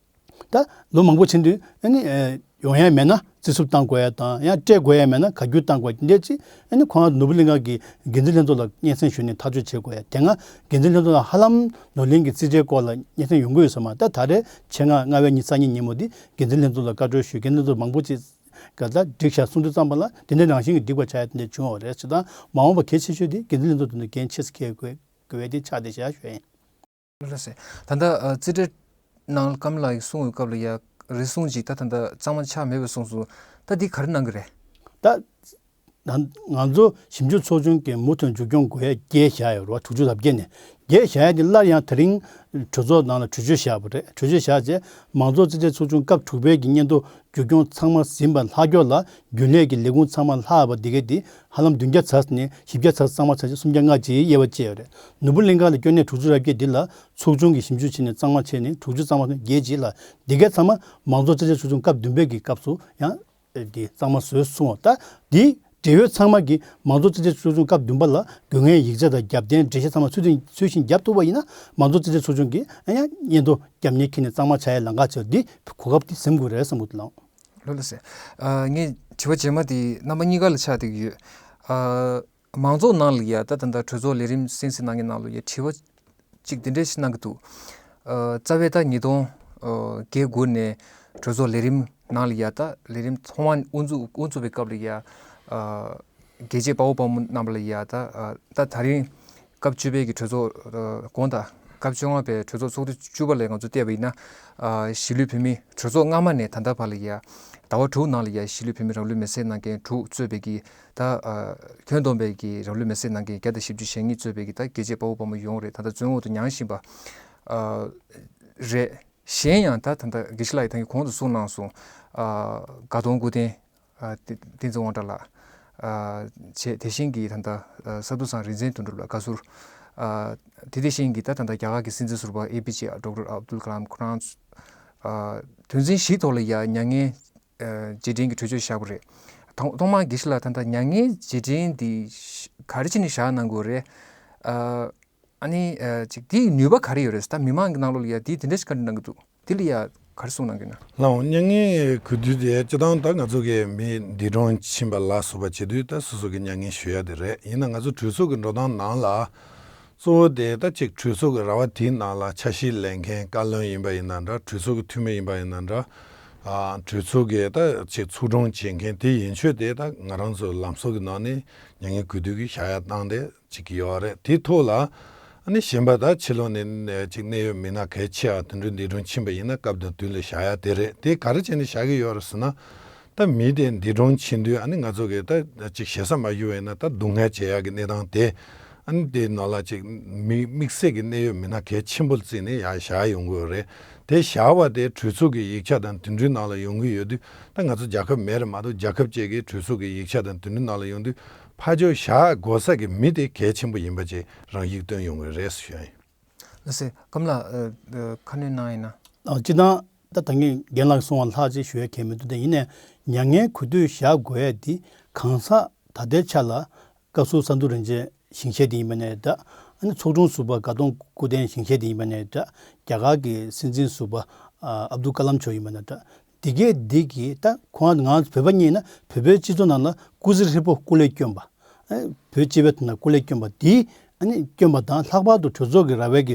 ད་ལོ་མང་པོ་ཕྱིན་དུས་ཨ་ནི་ཨེ་ཡོང་ཡ་མེད་ན་རྩིས་སུབ་བཏང་དགོས་ཡ་དང་ཡང་སྤྲད་དགོས་ཡ་མེད་ན་བཀའ་བཀྱོན་བཏང་དགོས་ཡ་དེ་འདྲ་ཅིག་ཨ་ནི་ཁོང་ནོར་བུ་གླིང་ཁ་གི་འགན་འཛིན་ལྷན་ཚོགས་ལ་སྙན་སེང་ཞུས་ནས་ཐག་གཅོད་བྱེད་དགོས་ཡ། དེ་སྔ་འགན་འཛིན་ལྷན་ཚོགས་ལ་ཧ་ལམ་ནོར་གླིང་གི་རྩིས་ཁྲའི་སྐོར་ལ་སྙན་སེང་ཡོང་གི་ཡོད་ས་མ་རེད། ད་ད་རེས་ཕྱི་ལྔ་ལྔ་པའི་ཉི་ཤུ་རྩ་གཉིས་ཉིན་མོ་འདི་འགན་འཛིན་ལྷན་ཚོགས་ལ་བཀའ་འཁྲོལ་ཞུས། འགན་འཛིན་ལྷན་ཚོགས་མང་པོ་ཅིག་ག་ད་འགྲིག་བཞག་གསུང་དུས་ཙམ་པ་ལ་དེ་འདྲའི་རང་བཞིན་གྱི་འགྲིག་པ་ཆགས་ཡ་དེ་འདྲ་བྱུང་བ་རེད། བྱས་ཙང་མ་འོངས་པ་གལ་ཆེ་ཤོས་དེ་འགན་འཛིན་ལྷན་ཚོགས་དེ་ཚོ་འགན་ཆེ་ས་འཁྱེར་དགོས་དགོས་པའི་དེ་ཆགས་བསྡད་བཞག་ཞུ་ཡ་ཡིན། ལགས་སེ། ད་ལྟ་ཨ་རྩིས་ཁྲའི་ནང་ཀམ་ལགས་ཀྱིས་གསུངས་པའི་སྐབས་ལ་ཡ་རེ་ཟུང་ཅིག་ད་ད་ལྟ་གཙང་མ་ཆགས་མེད་པ་གསུངས་སོང་། ད་འདི་ག་རེ་གནང་གི་རེད། ད་ང་ང་ཚོ་ཞིབ་འཇུག་ཚོགས་ཆུང་གིས་མུ་མཐུད་མཇུག་སྐྱོང་དགོས་ཡ་བརྒྱད་བཞག་ཡོད་རེད་བ། དྲུག་ཅུ་རེ་བརྒྱད་ནས་བརྒྱད་བཞག་ཡ་དེ་སླར་ཡང་དེ་རིང་གྲོས་ཚོགས་ནང་ལ་གྲོས་ཆོད་བཞག་པ་རེད། གྲོས་ཆོད་བཞག་རྗེས་མང་གཙོ་རྩིས་ཁྲའི་ཚོགས་ཆུང་སྐབས་དྲུག་པའི་གི་སྙན་ཐོ་མཇུག་སྐྱོང་ཚང་མ་ཟིན་པ་ལྷག་ཀྱོག་ལ་རྒྱུན་ལས་ཀྱི་ལས་ཁུངས་ཚང་མ་ལྷག་པ་འདི་གའི་འདི་ཧ་ལམ་བདུན་བརྒྱ་ཚར་ནས་བཞི་བརྒྱ་ཚར་གཙང་མ་ཚར་ཆེད་སུམ་བརྒྱ་ལྔ་བཅུའི་དབྱེ་བ་བཅད་ཡོད་རེད། ནོར་བུ་གླིང་ཁ་ལ་སྐྱོན་གནད་དྲུག་ཅུ་རེ་བརྒྱད་འདི་ལ་ཚོགས་ཆུང་གིས་ཞིབ་འཇུག་བྱས་ནས་གཙང་མ་བྱས་ནས་དྲུག་ཅུ་གཙང་མ་བརྒྱད་བྱས་ལ་འདི་གའི་ཚང་མ་མང་གཙོ་རྩིས་ཁྲའི་ཚོགས་ཆུང་སྐབས་བདུན་པའི་གི་སྐབས་སུ་ཡང་འདི་གཙང་མ་བཟོས་སོང་བ། ད་འདི་འབྲེལ་ཡོད་ཚང་མ་གིས་མང་གཙོ་རྩིས་ཁྲའི་ཚོགས་ཆུང་སྐབས་བདུན་པ་ལ་དགོས་ངེས་ཡིག་ཆ་དང་རྒྱབ་རྟེན་འགྲེལ་བཤད་ཚང་མ་ཚུལ་བཞིན་ཚུལ་བཞིན་རྒྱབ་ཐུབ་པ་ཡིན་ན་མང་གཙོ་རྩིས་ཁྲའི་ཚོགས་ཆུང་གིས་ཡང་སྙན་ཐོ་རྒྱབ་གཉེར་འཁྱེར་ནས་གཙང་མ་བྱ་ཡའི་ལམ་ཁ་ཆེ་བ་འདི་གོ་སྐབས་འདི་ཟིན་དགོས་རེད་བསམ་གྱི་འདུག་ལགས། ལགས་ལགས་སེ། ཨ་ངས་དྲི་བ་རྗེས་མ་དེ་རྣམ་པ་གཉིས་ཀ་ལ་ཆགས་བསྡད་ཀྱི་ཡོད། ཨ་མང་ཚོགས་ནང་ལ་ཡ་ད་ད་ལྟ་གྲོས་ཚོགས་ལས་རིམ་གསན་གཟིགས་གནང་མཁན་ནང་ལ་ཡ་དྲི་བ་གཅིག་འདི་འདྲ་ཞིག་གནང་གི་འདུག་ཨ་རྩ་བའི་ད་ཉིས་སྟོང་བརྒྱད་དགུ་ནས་གྲོས་ཚོགས་ལས་རིམ་ནང་ལ་ཡ་ད་ལས་རིམ་ཐོག་མ་དབུ་འཛུགས་དབུ་འཛུགས་པའི་སྐབས་ལ་ཡ་ཨ་རྒྱལ་གཅེས་དཔའ་བོ་དཔའ་མོ་རྣམ་པ་ལ་ཡ་ད་ཨ་ད་ད་རིང་སྐབས་བཅུ་པའི་གི་གྲོས་ཚོགས་ཨ་དགོངས་དག་སྐབས་བཅོ་ལྔ་པའི་གྲོས་ཚོགས་ཚོགས་དུས་བཅུ་པ་ལ་ང་ཚོ་བལྟས་པ་ཡིན་ན། ཨ་གཞིས་ལུས་བོད་མི་གྲོས་ཚོགས་སྔ་མ་ནས་ད་ལྟ་བར་ལ་ཡ། ཟླ་བ་དྲུག་ནང་ལ་ཡ་གཞིས་ལུས་བོད་མི་རང་ལུས་མེར་སྲེག་གནང་མཁན་དྲུག་གཙོས་པའི་གི་ད་ཨ་ཁྱོན་བསྡོམས་པའི་གི་རང་ལུས་མེར་སྲེག་གནང་མཁན་བརྒྱ་དང་བཞི་བཅུ་ཞེ་གཉིས་གཙོས་པའི་གི་ད་རྒྱལ་གཅེས་དཔའ་བོ་དཔའ་མོ་ཡོངས་རེད། ད་ལྟ་བཙོན་འོག་ཏུ་མྱངས་བཞིན་པ་ཨ་རེད། གཞན་ཡང་ད་ད་ལྟ་དགེ་བཤེས་ལགས་ཀྱིས་ད་གིན་གོང་དུ་གསུངས་གནང་སོང་། ཨ་དགའ་གདོང་སྐུ་རྟེན། ཨ་བསྟན་བསྟན་འཛིན་དབང་གྲགས་ལགས། ཨ་བྱས་དེ་བཞིན་གྱི་ད་ལྟ་ཨ་བསམ་གྲུབ་ཚང་རིག་འཛིན་དོན་གྲུབ་ལགས་བཀའ་ཟུར། ཨ་དེ་དེ་བཞིན་གྱི་ད་ད་ལྟ་རྒྱ་གར་གྱི་སྲིད་འཛིན་ཟུར་པ་ཨེ་པི་ཇེ་ཌོག་ཊར་ཨབ་དུལ་ཀ་ལམ་ཁོ་རང་ཚོ། ཨ་དོན་ཚན་བཞིའི་ཐོག་ལ་ཡ་མྱ་ངན་ཨ་རྗེས་དྲན་གྱི་གྲོས་ཆོད་བཞག་པ་རེད། ཐོག་ཐོག་མར་དགེ་བཤེས་ལགས་ད་ལྟ་མྱ་ངན་རྗེས་དྲན་འདི་ག་རེ་བྱས་ནས་བཞག་གནང་དགོས་རེད། ཨ། ཨ་ནི་ཨ་ཅིག་དེའི་ནུས་པ་ག་རེ་ཡོད་རེད་ཟེར། ད་མི་མང་གི་ནང་ལོགས་ལ་ཡ་དེ་དེ་འདྲ་ཞིག་བཀའ་འདྲི་གནང་གི་འདུག་དེ་ལ་ཡ་ག་རེ་གསུངས་གནང་གི་ན། ལགས་འོང་། མྱ་ངན་གུས་འདུད་དེ་སྤྱིར་བཏང་ད་ང་ཚོ་གི་མི་འདས་གྲོངས་ཕྱིན་པ་ལ་སོགས་པ་བྱེད་དུས་ད་སོ་སོ་གི་མྱ་ངན་ཞུ་ཡ་དེ་རེད། ཡིན་ན་ང་ཚོ་གྲོས་ཚོགས་ཀྱི་འགྲོ་སྟངས་ནང་ལ་གཙོ་བོ་དེ་ད་ཅིག་གྲོས་ཚོགས་ཀྱི་ར་བ་དེའི་ནང་ལ་ཆ་ཤས་ལེན་མཁན་བཀའ་བློན་ཡིན་པ་ཡིན་ན་འདྲ། གྲོས་ཚོགས་ཀྱི་འཐུས་མི་ཡིན་པ་ཡིན་ན་འདྲ། ཨ་གྲོས་ཚོགས་ཀྱི་ད་ཅིག་ཚོགས་དྲུང་བྱེད་མཁན་དེ་ཡན་ཆོད་དེ་ད་ང་རང་ཚོ་ལམ་སང་གི་ནང་ནས་མྱ་ངན་གུས་འདུད་ཀྱི་བཞག་ཡ་བཏང་སྟེ། བྱེད་ཀྱི་ཡོད་རེད། དེའི་ཐོག་ལ་ཨ་ནི་གཞན་པ་ད་ཕྱི་ལོགས་ནས་ཅིག་གནད་ཡོད་མི་སྣ་གལ་ཆེ་བ་དེ་འདྲ་འདས་གྲོངས་ཕྱིན་པ་ཡིན་ན་སྐབས་དང་དུས་ལ་བཞག་ཡ་དེ་རེད། དེ་ག་རེ་བྱས་ནས་བཞག་གི་ཡོད་རེད་ཟེར་ན། ད་མི་དེ་འདས་གྲོངས་ཕྱིན་དུས་ཨ་ནི་ང་ཚོ་གིས་ད་ཅིག་ཞེ་ས་མ་ཞུ་བ་ཡིན་ན་ད་སྡུག་བསྔལ་བྱེད་ཡག་གི་གནས་སྟངས་དེ་ཨ་ནི་དེའི་ནང་ལ་ཅིག་མི་དམིགས་བསལ་གྱི་གནད་ཡོད་མི་སྣ་གལ་ཆེན་པོ་ལ་བརྩིས་ནས་ཡར་བཞག་ཡོང་གི་ཡོད་རེད། དེ་བཞག་པ་དེ་གྲོས་ཚོགས་ཀྱི་ཡིག་ཆ་དང་དེ་འདྲའི་ནང་ལ་ཡོང་གི་ཡོད་དུས་ད་ང་ཚོ་རྒྱལ་ཁབ་མེད་རེད་མ་གཏོགས་རྒྱལ་ཁབ་ཅིག་གི་གྲོས་ཚོགས་ཀྱི་ཡིག་ཆ་དང་དེ་འདྲའི་ནང་ལ་ཡོང་དུས། ཕར་ཕྱོགས་བཞག་དགོས་ས་གི་མི་དེ་གལ་ཆེན་པོ་ཡིན་པ་ཅིག་རང་ཡིག་སྟོན་ཡོང་གི་རེད་ཟེར་ཞུ་ཡ་ཡིན། ལགས་སེ། ཀམ་ལགས་ཨ་ཨ་ཁ་སྣོན་གནང་ཡིན་ན། ཨ་སྤྱིར་བཏང་ད་ད་གིན་རྒན་ལགས་གསུངས་པ་ལྷག་ཅིག་ཞུ་ཡ་གལ་མི་འདུག་དེ་ཡིན་ནའི་མྱ་ངན་གུས་འདུད་བཞག་དགོས་ཡ་འདི་གང་ཟག་ད་ལྟའི་ཆ་ལ་བཀའ་ཟུར་ས་འདུ་རིན་ཆེན་ཞིང་གཤེགས་དེ་ཡིན་པ་ནས་འདྲ། ཨ་ནི་ཚོགས་དྲུང་ཟུར་པ་དགའ་གདོང་སྐུ་རྟེན་ཞིང་གཤེགས་དེ་ཡིན་པ་ནས་འདྲ། རྒྱ་གར་གྱི་སྲིད་འཛིན་ཟུར་པ་ཨ་ཨབ་དུལ་ཀ་ལམ་མཆོག་ཡིན་པ་ནས་འདྲ། འདི་གས་འདི་གིས་ད་ཁོང་ང་བོད་པ་གཉིས་ན་བོད་པའི་སྤྱི་ཚོགས་ནང་ལ་སྐུ་ཚེ་ཧྲིལ་པོ་སྐུ་ལས་བསྐྱོན་པ། ཨ་བོད་སྤྱི་པའི་ཐོག་ན་སྐུ་ལས་བསྐྱོན་པ་འདི་ཨ་ནི་བསྐྱོན་པ་དང་ལྷག་པར་དུ་གྲོས་ཚོགས་ཀྱི་ར་བའི་གི་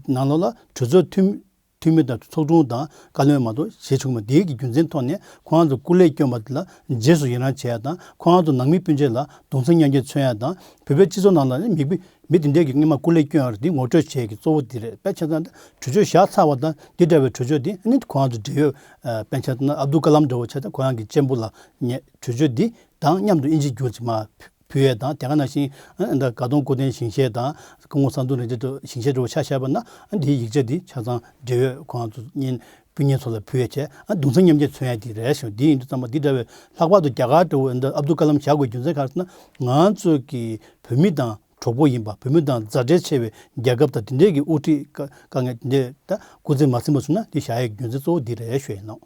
ནང་ལོགས་ལ་གྲོས་ཚོགས་འཐུས་འཐུས་མི་དང་ཚོགས་དྲུང་དང་བཀའ་བློན་མ་གཏོགས་བྱེད་ཆོག་མ། འདི་གི་རྒྱུ་མཚན་ཐོག་ནས་ཁོང་ཚོ་སྐུ་ལས་བསྐྱོན་པ་དེ་ལ་རྗེས་སུ་ཡི་རང་བྱེད་ཡ་དང་ཁོང་ཚོ་ནང་མི་སྤུན་མཆེད་ལ་གདུང་སེམས་མཉམ་སྐྱེད་མཚོན་ཡ་དང་བོད་པའི་སྤྱི་ཚོགས་ནང་ལ་ནི་མི་མི་དེ་འདྲས་ཀྱི་སྔོན་མ་སྐུ་ལས་བསྐྱོན་ཡོད་རེད། འདི་ངོ་སྤྲོད་བྱེད་ཀྱི་གཙོ་བོ་འདི་རེད། དཔེ་ཆ་ཚང་གྲོས་ཆོད་བཞག་ཚར་བ་དང་འདི་འདྲ་བའི་གྲོས་ཆོད་འདི་ནི་ཁོ་རང་ཚོ་འབྲེལ་ཡོད་ཨ་དཔེ་ཆ་ཚང་ཨབ་དུལ་ཀ་ལམ་འདྲ་བོ་ཆ་ཚང་ཁོ་རང་གི་གཅེན་པོ་ལ་ངས་གྲོས་ཆོད་འདི་དང་མཉམ་དུ་ཨིན་ཇི་བསྒྱུར་ཅིག་མར་ཕུལ་ཡས་དང་དེ་ག་ནང་བཞིན་ཨ་ད་དགའ་གདོང་སྐུ་རྟེན་ཞིང་གཤེགས་དང་སྐུ་ངོ་ས་འདུ་རིན་ཆེན་ཞིང་གཤེགས་འདྲ་བོ་ཆ་བཞག་པ་ན་ཨ་འདིའི་ཡིག་ཆ་འདི་ཆ་ཚང་འབྲེལ་ཡོད་ཁོ་རང་ཚོ་གཉེན་སྤུན་ཉེ་ཚོ་ལ་ཕུལ་ཡས་བྱས་ཨ་གདུང་སེམས་མཉམ་སྐྱེད་མཚོན་ཡས་འདི་རེད་ཞུ། འདི་ཡིན་དུས་ཙམ་པ་འདི་འདྲ་བའི་ལྷག་པར་དུ་རྒྱ་གར་འདྲ་བོ་ཨ་ད་ཨབ་དུལ་ཀ་ལམ་བཞག་དགོས་རྒྱུ་མཚན་ག་རེ་ཟེར་ན་ང་ཚོ་གི་བོད་མི་དང་གྲོགས་པོ་ཡིན་པ། བོད་མི་དང་མཛའ་འབྲེལ་ཆེ་བའི་རྒྱལ་ཁབ་དང་དེ་འདྲས་ཀྱི་དབུ་ཁྲིད་དཀའ་དཀའ་ངལ་དེ་འདྲས་ད་སྐུ་ཚེ་མ་ཟིན་པ་བྱུང་ན་འདི་བཞག་ཡས་ཀྱི་རྒྱུ་མཚན་གཙོ་བོ་འདི་རེད་ཞུ་ཡིན་ནོ།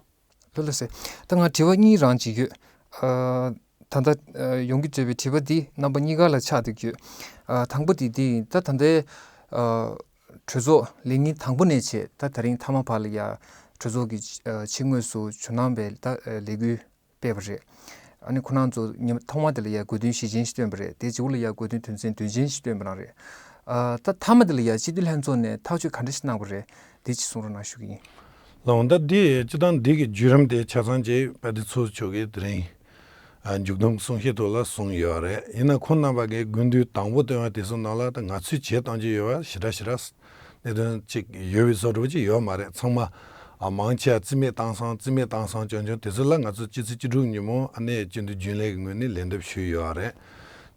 ལགས་ལགས་སེ། ད་ང་དྲི་བ་གཉིས་རང་ཅིག་ཡོད། ཨ་ད་ལྟ་ཨ་ཡོང་གི་བྱས་པའི་དྲི་བ་འདི་རྣམ་པ་གཉིས་ཀ་ལ་ཆགས་བསྡད་ཀྱི་ཡོད། ཨ་དང་པོ་དེ་འདི་ཡིན། ད་ད་ལྟའི་ཨ་གྲོས་ཚོགས་ལས་ཉིན་དང་པོ་ནས་བྱས་ད་ད་རིང་མཐའ་མ་བར་ལ་ཡ་ གྲོས་ཚོགས་ཀྱི་ཕྱི་ངོས་སུ་ཇོ་ནང་པའི་ད་ལས་འགུལ་སྤེལ་བ་རེད། ཨ་ནི་ཁོ་རང་ཚོ་ཉི་མ་ཐོག་མ་དེ་ལ་ཡ་དགོས་འདུན་བཞི་ཅན་ཞིག་བཏོན་པ་རེད། དེ་རྗེས་ལ་ཡ་དགོས་འདུན་དོན་ཚན་བདུན་ཅན་ཞིག་བཏོན་པ་རང་རེད། ཨ་ད་མཐའ་མ་དེ་ལ་ཡ་སྤྱི་འཐུས་ལྷན་ཚོགས་ནས་ཐག་གཅོད་ག་འདྲ་ཞིག་གནང་བ་རེད། དེ་ཅིག་གསུང་རོགས་གནང་ཞུ་གི་ཡིན། ལགས་འོང་། ད་འདི་སྤྱི་བཏང་འདི་གི་བརྒྱུད་རིམ་དེ་ཆ་ཚང་ཅིག་དཔལ་ལྡན་ཚོགས་གཙོ་མཆོག་གིས་དེ་རིང་ཨ་མཇུག་བསྡོམས་གསུང་བཤད་ཐོག་ལ་གསུངས་ཡོད་རེད། ཡིན་ན་ཁོང་རྣམ་པ་གིས་དགོས་འདུན་དང་པོ་བཏོན་པ་དེ་ཚོ་ནང་ལ་ད་ང་ཚོས་བྱེད་སྟངས་ཀྱི་ཡོད་པ་ཞེ་དྲག་ཞེ་དྲག་གནད་དོན་ཅིག་ཡོད་པའི་བཟོ་འདྲ་པོ་ཅིག་ཡོད་མ་རེད། ཚང་མ་ཨ་མང་ཆེ་བ་རྩིས་མེད་བཏང་སོང་། རྩིས་མེད་བཏང་སོང་། བྱུང་བྱུང་དེ་ཚོ་ལ་ང་ཚོ་སྤྱི་ཚེས་བཅུ་དྲུག་ཉིན་མོ་ཨ་ནི་སྤྱི་འཐུས་རྒྱུན་ལས་ཀྱི་ངོས་ནས་ལན་འདེབས་ཞུས་ཡོད་རེད།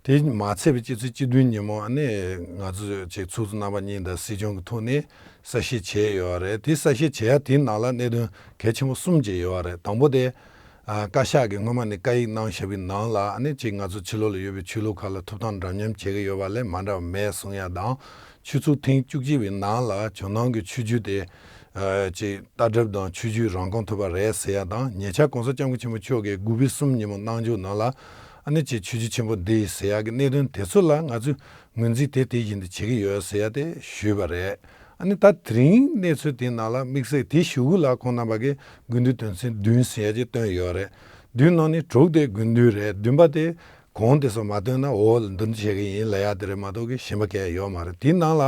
དེ་མ་ཚད་པའི་སྤྱི་ཚེས་བཅུ་བདུན་ཉིན་མོ་ཨ་ནི་ང་ཚོ་ཅིག་ཚོགས་གཙོ་རྣམ་པ་གཉིས་དང་སྲིད་སྐྱོང་གི་ཐོག་ནས་གསལ་བཤད་བྱས་ཡོད་རེད། དེ་གསལ་བཤད་བྱས་ཡ་དེའི་ནང་ལ་གནད་དོན་གལ་ཆེན་པོ་གསུམ་ཅིག་ཡོད་རེད། དང་པོ་དེ་ཨ་བཀའ་ཤག་གིས་སྔོན་མ་ནས་བཀའ་ཡིག་གནང་བཞག་པའི་ནང་ལ་ཨ་ནི་ཅིག་ང་ཚོ་ཕྱི་ལོགས་ལ་ཡོད་པའི་ཆོས་ལུགས་ཁག་ལ་ཐོབ་ཐང་འདྲ་མཉམ་བྱེད་ཀྱི་ཡོད་པ་ལས་མ་འདྲ་བ་མེད་གསུང་ཡ་དང་། ཆུ་ཚོད་ཐེངས་བཅུ་གཅིག་པའི་ནང་ལ་ཇོ་ནང་གི་ཆོས་བརྒྱུད་དེ་ཨ་ཅིག་ལྟ་གྲུབ་དང་ཆོས་བརྒྱུད་རང་སྐྱོང་ཐུབ་པ་རེད་ཟེར་ཡ་དང་། ཉེ་ཆར་༸གོང་ས་༸སྐྱབས་མགོན་ཆེན་པོ་མཆོག་གིས་དགུ་པའི་གསུམ་ཉིན་མོ་གནང་སྦྱོར་ནང་ལ་ཨ་ནི་ཅིག་ཆོས་བརྒྱུད་ཆེན་པོ་འདི་ཡིས་ཟེར་ཡ་གི་གནད་དོན་དེ་ཚོ་ལ་ང་ཚོས་ངོས་འཛིན་དེ་དེ་བཞིན་དུ་བྱེད་ཀྱི་ཡོད་ཟེར་ཡ་དེ་ཞུས་པ་རེད། ཨ་ནི་ད་དེ་རིང་གནས་ཚུལ་དེའི་ནང་ལ་དམིགས་བསལ་དེ་ཞུ་གུ་ལ་ཁོང་རྣམ་པ་གིས་དགོས་འདུན་དོན་ཚན་བདུན་ཟེར་ཡ་ཅིག་བཏོན་ཡོད་རེད། བདུན་ནང་ནས་དྲུག་དེ་དགོས་འདུན་རེད། བདུན་པ་དེ་གོང་དེ་ཚོ་མ་བཏོན་ན་འོ་འདི་འདྲ་བྱེད་ཀྱི་ཡིན་ལབ་ཡ་དེ་རེད་མ་གཏོགས་གི་གཞན་པ་གང་ཡང་ཡོད་མ་རེད། དེའི་ནང་ལ་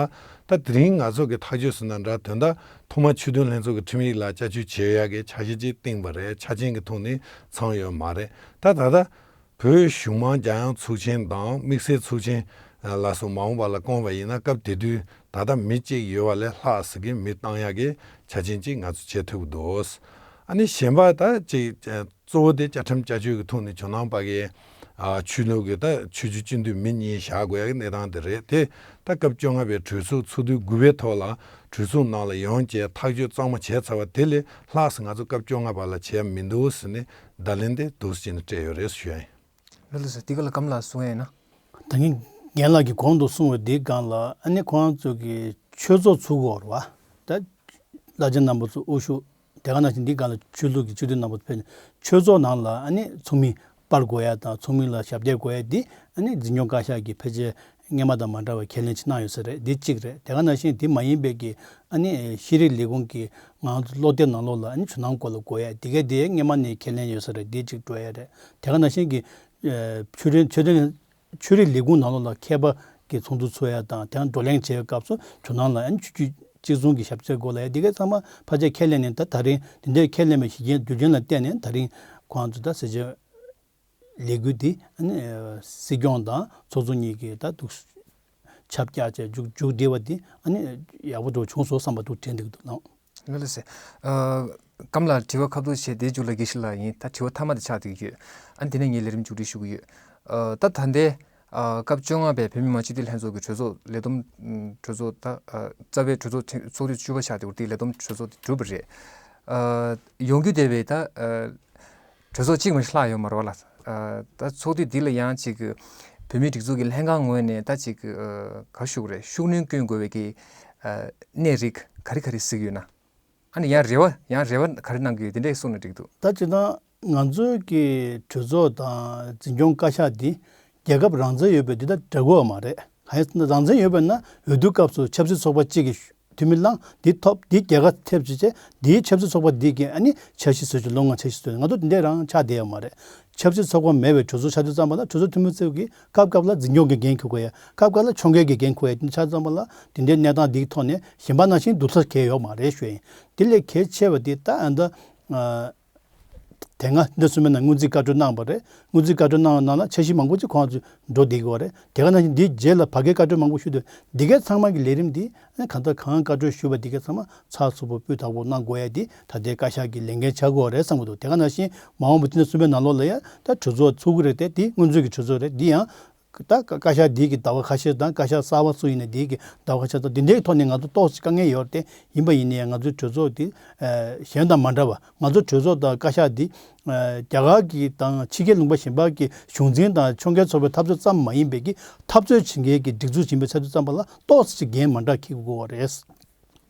ད་དེ་རིང་ང་ཚོ་གི་ཐག་གཅོད་ཟེར་ན་འདྲ། དོན་དག་ཐོག་མར་ཆོས་དོན་ལྷན་ཚོགས་ཀྱི་ཁྲིམས་ཡིག་ལ་བསྐྱར་བཅོས་བྱེད་ཡ་གི་འཆར་གཞི་ཅིག་བཏིང་བ་རེད། འཆར་ཅན་གྱི་ཐོག་ནས་ཚང་ཡོད་མ་རེད། ད་ད་ལྟ་བོད་གཞུང་མང་རྒྱལ་ཡོངས་ཚོགས་ཆེན་དང་དམིགས་བསལ་ཚོགས་ཆེན་ལ་སོགས་མ་འོངས་པ་ལ་བསྐོང་བ་ཡིན་ན་སྐབས་དེ་དུས་ད་ལྟ་མི་གཅིག་ཡོད་པ་ལས་ལྷག་ཟེར་གི་མི་བཏང་ཡ་གི་འཆར་ཅན་ཅིག་ང་ཚོ་བྱེད་ཐུབ་ཀྱི་འདུག་ཨ་ནི་གཞན་པ་ད་ཅིག་གཙོ་བོ་དེ་བཅའ་ཁྲིམས་བསྐྱར་བཅོས་ཀྱི་ཐོག་ནས་ཇོ་ནང་པ་གི་ཨ་ཆོས་ལུགས་ཀྱི་ད་ཆོས་བརྒྱུད་སྤྱི་འཐུས་མི་གཉིས་བཞག་དགོས་ཡ་གི་གནས་སྟངས་དེ་རེད། དེ་ད་སྐབས་བཅོ་ལྔ་པའི་གྲོས་ཚོགས་ཚོགས་དུས་དགུ་པའི་ཐོག་ལ་གྲོས་ཚོགས་ནང་ལ་ཡོང་བྱས་ཐག་གཅོད་གཙང་མ་བྱས་ཚར་བ་དེ་ལས་ལྷག་ཟེར་ང་ཚོ་སྐབས་བཅོ་ལྔ་པ་ལ་བྱས་མི་འདུག་ཟེར་ནས་བརྡ་ལན་དེ་འདུག་སེ་བྱས་ནས་སྤྲད་ཡོད་རེད་ཞུ་ཡ་ཡིན། ལགས་ལགས་སོ། འདི་ག་ལ་སྐམ་ལགས་གསུང་ཡ་ཡིན་ན། ད་ངས་རྒན་ལགས་ཀྱིས་གོང་དུ་གསུངས་པ་འདིའི་སྒང་ལ་ཨ་ནི་ཁོང་ཚོ་གི་ཆོས་ཚོགས་ཚུགས་དགོས་རེད་བ། ད་བླ་ཆེན་རྣམ་པ་ཚོ་དབུ་བཞུགས་དེ་ག་ནང་བཞིན་འདིའི་སྒང་ལ་ཆོས་ལུགས་ཀྱི་སྤྱི་འཐུས་རྣམ་པ་ཚོ་ཕེབས་ནས་ཆོས་ཚོགས་ནང་ལ་ཨ་ནི་ཚོགས་མི་སྤར་དགོས་ཡ་དང་ཚོགས་མི་ལ་ཞབས་སྟེགས་དགོས་ཡ་འདི་ཨ་ནི་འཛིན་སྐྱོང་བཀའ་ཤག་གིས་ཕལ་ཆེར་སྔོན་མ་དང་མ་འདྲ་བ་ཁས་ལེན་ཅིག་གནང་ཡོད་ས་རེད། འདི་གཅིག་རེད། དེ་ག་ནང་བཞིན་འདི་མ་ཡིན་པའི་གི་ཨ་ནི་ཤེས་རིག་ལས་ཁུངས་ཀྱི་ང་ཚོ་སློབ་དེབ་ནང་ལོགས་ལ་ཨ་ནི་ཇོ་ནང་སྐོར་ལ་དགོས་ཡ་འདི་ག་འདི་སྔོན་མ་ནས་ཁས་ལེན་ཡོད་ས་རེད། འདི་གཅིག་འགྲོ་ཡ་རེད། དེ་ག་ནང་བཞིན་གྱི་ཆོས་རིན་ཆོས་རིན་ཆོས་རིག་ལས་ཁུངས་ནང་ལོགས་ལ་མཁས་པ་གི་ཚོགས་འདུ་ཚོགས་ཡ་དང་དེ་ཡང་བགྲོ་གླེང་བྱེད་པའི་སྐབས་སུ་ཇོ་ནང་ལ་ཨ་ནི་ཆོས་བརྒྱུད་གཅིག་མཚུངས་ཀྱི་ཞབས་འདེགས་དགོས་ལ་ཡ་འདི་ག་ཚང་མ་ཕལ་ཆེར་ཁས་ལེན་ནས་ད་ད་རིང་འདི་འདྲའི་ཁས་ལེན་པའི་གཞི་རྐྱེན་རྒྱུ་རྐྱེན་ལ་བརྟེན་ནས་ད་རིང་ཁོང་ཚོ་ད་ཟེར་བྱས་ལས་འགུལ་འདི་ཨ་ནི་སྲིད་སྐྱོང་དང་ཚོགས་གཙོ་གཉིས་ཀྱིས་ད་འདུག་ཁྱབ་རྒྱ་བྱས་མཇུག་མཇུག་སྒྲིལ་བ་འདི་ཨ་ནི་ཡག་པོ་འགྲོ་བྱུང་སོང་བསམ་པ་འདུག་དྲན་འདུག་འདུག་ལགས། ལགས་ལགས་སེ། ཨ་སྐམ་ལགས་དྲི་བ་ཁ་ཐུག་བྱས་དེའི་མཇུག་ལ་དགེ་བཤེས་ལགས་ཡིན། ད་དྲི་བ་མཐའ་མ་དེ་ཆགས་བསྡད་ཀྱི་ཡོད། ཨ་ནི་དེ་ནས་ངས་ལས་རིམ་མཇུག་སྒྲིལ་ཞུ་གི་ཡོད། ཨ་ད་ད་ལྟའི་ཨ་སྐབས་བཅོ་ལྔ་པའི་བོད་མི་མང་སྤྱི་འཐུས་ལྷན་ཚོགས་ཀྱི་གྲོས་ཚོགས་ལས་བསྡོམས་གྲོས་ཚོགས་ད་ཨ་རྩ་བའི་གྲོས་ཚོགས་ཐེངས་ཚོགས་དུས་བཅུ་པ་ཆགས་བསྡད་ཡོད་དེ་ལས་བསྡོམས་གྲོས་ཚོགས་དེ་གྲུབ་པ་རེད། ཨ་ཡོང་རྒྱུ་བསྡད་པའི་ད་ཨ་གྲོས་ཚོགས་གཅིག་མ་ཞིག་ལྷག་ཡོད་མ་རེད་བ་ལགས། ཨ་ད་ཚོགས་དུས་འདི་ལ་ཡང་ཅིག་བོད་མིའི་སྒྲིག་འཛུགས་ཀྱི་ལྷན་ཁང་ངོས་ནས་ད་ཅིག་ཨ་ག་རེ་ཞུ་དགོས་རེད། ཤུགས་སྣོན་སྐྱོན་དགོས་པའི་གི་ཨ་གནས་རིགས་ག་རེ་ག་རེ་གཟིགས་ཡོད་ན། ཨ་ནི་ཡང་རེ་བ་ཡང་རེ་བ་ག་རེ་གནང་གི་ཡོད་དེ་འདྲས་གསུངས་ན་འགྲིག་འདུག་ད་སྤྱིར་བཏང་ང་ཚོའི་གི་གྲོས་ཚོགས་དང་འཛིན་སྐྱོང་བཀའ་ཤག་འདི་རྒྱལ་ཁབ་རང་བཙན་ཡོད་པའི་འདི་ད་འདྲ་གོ་བ་མ་རེད། གང་ཡིན་ཟེར་ན་རང་བཙན་ཡོད་པ་ན་འོས་བསྡུ་སྐབས་སུ་ཆབ་སྲིད་ཚོགས་པ་གཅིག་གིས་འཐུས་མི་བླངས་འདི་ཐོབ་འདི་རྒྱལ་ཁ་ཐེབས་ཅི་བྱས་འདིའི་ཆབ་སྲིད་ཚོགས་པ་འདི་གིས་ཨ་ནི་འཆར་གཞི་བཟོས་ཅི་ལོ་ལྔ་འཆར་གཞི་བཟོས། ང་ཚོ་འདི་འདྲས་རང་ཆགས་བསྡད་ཡོད་མ་རེད། ཆབ་སྲིད་ཚོགས་པ་མེད་པའི་གྲོས་ཚོགས་ཆགས་དུས་ཙམ་པ་ལ་གྲོས་ཚོགས་འཐུས་མི་ཚོས་ཀྱིས་སྐབས་སྐབས་ལ་འཛིན་སྐྱོང་གི་འགན་འཁུར་དགོས་ཡ། སྐབས་སྐབས་ལ་ཕྱོགས་འགལ་གྱི་འགན་འཁུར་ཡ། དེ་ཆགས་ཙམ་པ་ལ་དེ་འདྲའི་གནས་སྟངས་འདིའི་ཐོག་ནས་གཞན་པ་ནང་བཞིན་སྡུག་ཚ་གང་ཡང་ཡོད་མ་རེད་ཞུ་ཡ་ཡིན། དེ་ལས་གལ་ཆེ་བ་དེ་ད་ཨ་ད་ཨ་དེ་སྔ་འདི་གསུམ་པའི་ནང་སྔོན་རྩིས་བཀའ་འཁྲོལ་གནང་བ་རེད། སྔོན་རྩིས་བཀའ་འཁྲོལ་གནང་བ་ནང་ལ་འཆར་གཞི་མང་པོ་ཅིག་ཁོང་ཚོས་འགྲོ་བསྡད་ཀྱི་ཡོད་རེད། དེ་ག་ནང་བཞིན་འདིའི་རྗེས་ལ་བར་བརྒལ་བཀའ་འཁྲོལ་མང་པོ་ཞུས་འདུག་འདི་གའི་ཚང་མ་གི་ལས་རིམ་འདི་གང་ལྟར་གང་བཀའ་འཁྲོལ་ཞུས་པ་འདི་གའི་ཚང་མ་ཚགས་ཚུད་པོ་སྤུས་དག་པོ་གནང་དགོས་ཡ་འདི་ད་ལྟའི་བཀའ་ཤག་གི་ལས་འགན་ཆགས་ཀྱི་ཡོད་རེད་བསམ་གྱི་འདུག་དེ་ག་ནང་བཞིན་མ་འོངས་པ་ཕྱི་ཟླ་གསུམ་པའི་ནང་ལོགས་ལ་ཡ་ད་གྲོས་ཚོགས་ཚུགས་ཀྱི་རེད་དེ། འདི་སྔོན་ཚུད་ཀྱི་གྲོས་ཚོགས་རེད། འདི་ཡང་ད་བཀའ་ཤག་འདི་གི་ཟླ་བ་ཁ་ཤས་དང་བཀའ་ཤག་གསར་པ་ཚུགས་ཡིན་ན་འདི་གི་ཟླ་བ་ཁ་ཤས་དང་འདི་འདྲའི་ཐོག་ནས་ང་ཚོ་ཏོག་ཙམ་དཀའ་ངལ་ཡོད་རེད་དེ། ཡིན་པ་ཡིན་ན་ཡང་ང་ཚོའི་གྲོས་ཚོགས་འདི་གཞན་དང་མ་འདྲ་བ། ང་ཚོ་གྲོས་ཚོགས་དང་བཀའ་ཤག་འདི་རྒྱ་གར་གྱི་དང་ཕྱི་རྒྱལ་ལུང་པ་གཞན་པ་གི་གཞུང་འཛིན་དང་ཕྱོགས་འགལ་ཚོགས་པའི་འཐབ་རྩོད་ཙམ་མ་ཡིན་པའི་གི་འཐབ་རྩོད་བྱེད་མཁན་གྱི་སྒྲིག་འཛུགས་ཡིན་པའི་ཆ་དུས་ཙམ་པ་ལ་ཏོག་ཙམ་འགན་མ་འདྲ་འཁྱེར་དགོས་པ་རེད།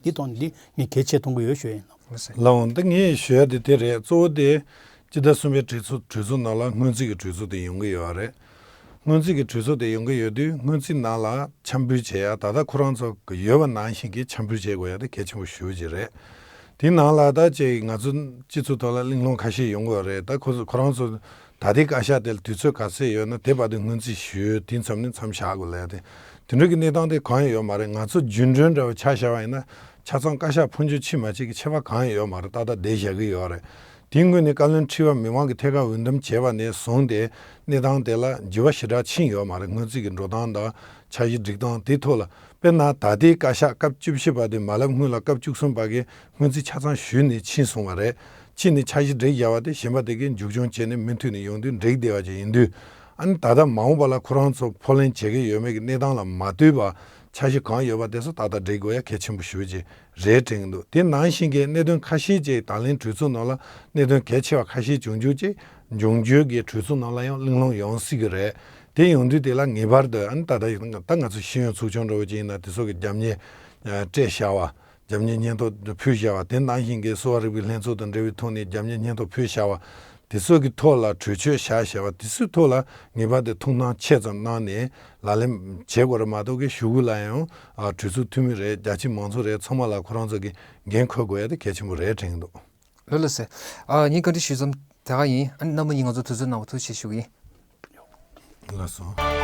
འདི་ཐོག་ནས་འདི་ངས་གལ་ཆེ་མཐོང་གི་ཡོད་ཞུ་ཡ་ཡིན། ལགས་འོང་། ད་ངས་ཞུ་ཡ་དེ་དེ་རེད། གཙོ་བོ་དེ་སྤྱི་ཟླ་གསུམ་པའི་གྲོས་ཚོགས་གྲོས་ཚོགས་ནང་ལ་སྔོན་རྩིས་ཀྱི་གྲོས་ཚོགས་དེ་ཡོང་གི་ཡོད་རེད། སྔོན་རྩིས་ཀྱི་གྲོས་ཚོགས་དེ་ཡོང་གི་ཡོད་དུས་སྔོན་རྩིས་ནང་ལ་འཆམ་འབུལ་བྱེད་ཡ་ད་ལྟ་ཁོ་རང་ཚོ་ཡོད་པ་ནང་བཞིན་གྱི་འཆམ་འབུལ་བྱེད་དགོས་ཡ་དེ་གལ་ཆེན་པོ་ཞེ་པོ་ཅིག་རེད། དེའི་ནང་ལ་ད་ཅིག་ང་ཚོ་སྤྱི་ཚོགས་ཐོག་ལ་གླེང་སློང་ཁ་ཤས་ཡོང་གི་ཡོད་རེད། ད་ཁོ་ཁོ་རང་ཚོ་ད་ལྟའི་བཀའ་ཤག་དེ་ལ་དུས་ཚོད་ག་ཚོད་ཡོད་ན་དེ་བར་དུ་སྔོན་རྩིས་ཞུས། དེ་མཚམས་ནས་མཚམས་བཞག་དགོས་ལབ་ཡ་དེ། དེ་འདྲ་གི་གནས་སྟངས་དེ་གང་ཡང་ཡོད་མ་རེད། ང་ཚོ་རྒྱུན་གྲོན་འདྲ་བ་ཆ་བཞག་པ་ཡིན་ན་ཆ་ཚང་བཀའ་ཤག་ཕོན་ཆེ་ཕྱིན་མ་ཕྱིན་གི་ཁྱད་པར་གང་ཡང་ཡོད་མ་རེད། ཏག་ཏག་བསྡད་བཞག་གི་ཡོད་རེད། དེའི་སྔོན་ནས་བཀའ་བློན་ཁྲི་པ་མི་མང་གི་ཐད་ཀར་འོས་འདེམས་བྱས་པ་ནས་བཟུང་སྟེ་གནས་སྟངས་དེ་ལ་འགྱུར་བ་ཞེ་དྲག་ཕྱིན་ཡོད་མ་རེད། སྔོན་རྩིས་ཀྱི་འགྲོ་སྟངས་དང་འཆར་གཞི་སྒྲིག་སྟངས་དེའི་ཐོག་ལ། དཔེར་ན་ད་ལྟའི་བཀའ་ཤག་སྐབས་བཅུ་བཞི་པ་དེ་མ་ལབ་སྔོན་ལ་སྐབས་བཅུ་གསུམ་པ་གི་སྔོན་རྩིས་ཆ་ཚང་ཞུས་ནས་ཕྱིན་སོང་བ་རེད། ཕྱིན་ནས་འཆར་གཞི་སྒྲིག་བཞག་པ་དེ་གཞན་པ་དེ་གས་མཇུག་སྐྱོང་བྱས་ནས་མུ་མཐུད་ནས་ཡོང་དུས་འགྲིག་བསྡད་པ་ཅིག་ཡིན་དུས། ཨ་ནི་ད་ལྟ་མ་འོངས་པ་ལ་ཁོ་རང་ཚོ་ཕབ་ལེན་བྱེད་ཀྱི་ཡོད་མེད་ཀྱི་གནས་སྟངས་ལ་མ་ལྟོས་པར་འཆར་གཞི་གང་ཡོད་པ་དེ་ཚོ་ཏག་ཏག་སྒྲིག་དགོས་ཡ་གལ་ཆེན་པོ་ཞེ་པོ་ཅིག་རེད་དྲན་གྱི་འདུག་དེ་ནང་བཞིན་གྱི་གནད་དོན་ཁ་ཤས་ཅིག་ད་ལན་གྲོས་ཚོགས་ནང་ལ་གནད་དོན་གལ་ཆེ་བ་ཁ་ཤས་བྱུང་རྒྱུ་ཅིག་འབྱུང་འགྱུར་གྱི་གྲོས་ཚོགས་ནང་ལ་ཡང་གླེང་སློང་ཡོང་སྲིད་ཀྱི་རེད། དེ་ཡོང་དུས་དེ་ལ་ངེས་པར་དུ་ཨ་ནི་ད་ལྟ་ད་ང་ཚོ་ཤེས་ཡོན་ཚོགས་ཆུང་འདྲ་བོ་ཅིག་ཡིན་ན་དེ་ཚོ་གི་རྒྱབ་གཉེར་སྤྲད་བཞག་པ། རྒྱབ་གཉེར་སྙན་ཐོ་ཕུལ་བཞག་པ། དེ་ནང་བཞིན་གྱི་གསོ་བ་རིག་པའི་ལྷན་ཚོགས་དང་འབྲེལ་བའི་ཐོག་ནས་རྒྱབ་གཉེར་སྙན་ཐོ་ཕུལ་བཞག་པ། དེ་ཚོ་གི་ཐོག་ལ་གྲོས་ཆོད་བཞག་བཞག་པ་དེ་ཚོའི་ཐོག་ལ་ངེས་པར་དུ་ཐུགས་སྣང་ཆེ་ཙམ་གནང་ནས་ལག་ལེན་བྱེད་དགོས་རེད་མ་གཏོགས་གི་གཞུག་གུ་ལ་ཡང་ཨ་གྲོས་ཚོགས་འཐུས་མི་རེད། རྒྱ་ཆེ་མང་ཚོགས་རེད། ཚང་མ་ལ་ཁོ་རང་ཚོ་གི་འགན་འཁུར་དགོས་ཡ་དེ་གལ་ཆེན་པོ་རེད་དྲན་གྱི་འདུག་ལགས་ལགས་སེ། ཨ་ངས་བཀའ་འདྲི་ཞུས་ཙམ་དེ་ག་ཡིན། ཨ་ནི་རྣམ་པ་གཉིས་ང་ཚོ་དུས་ཚོད་གནང་བ་ཐུགས་རྗེ་ཆེ་ཞུ་གི་ཡིན། ལགས་སོ།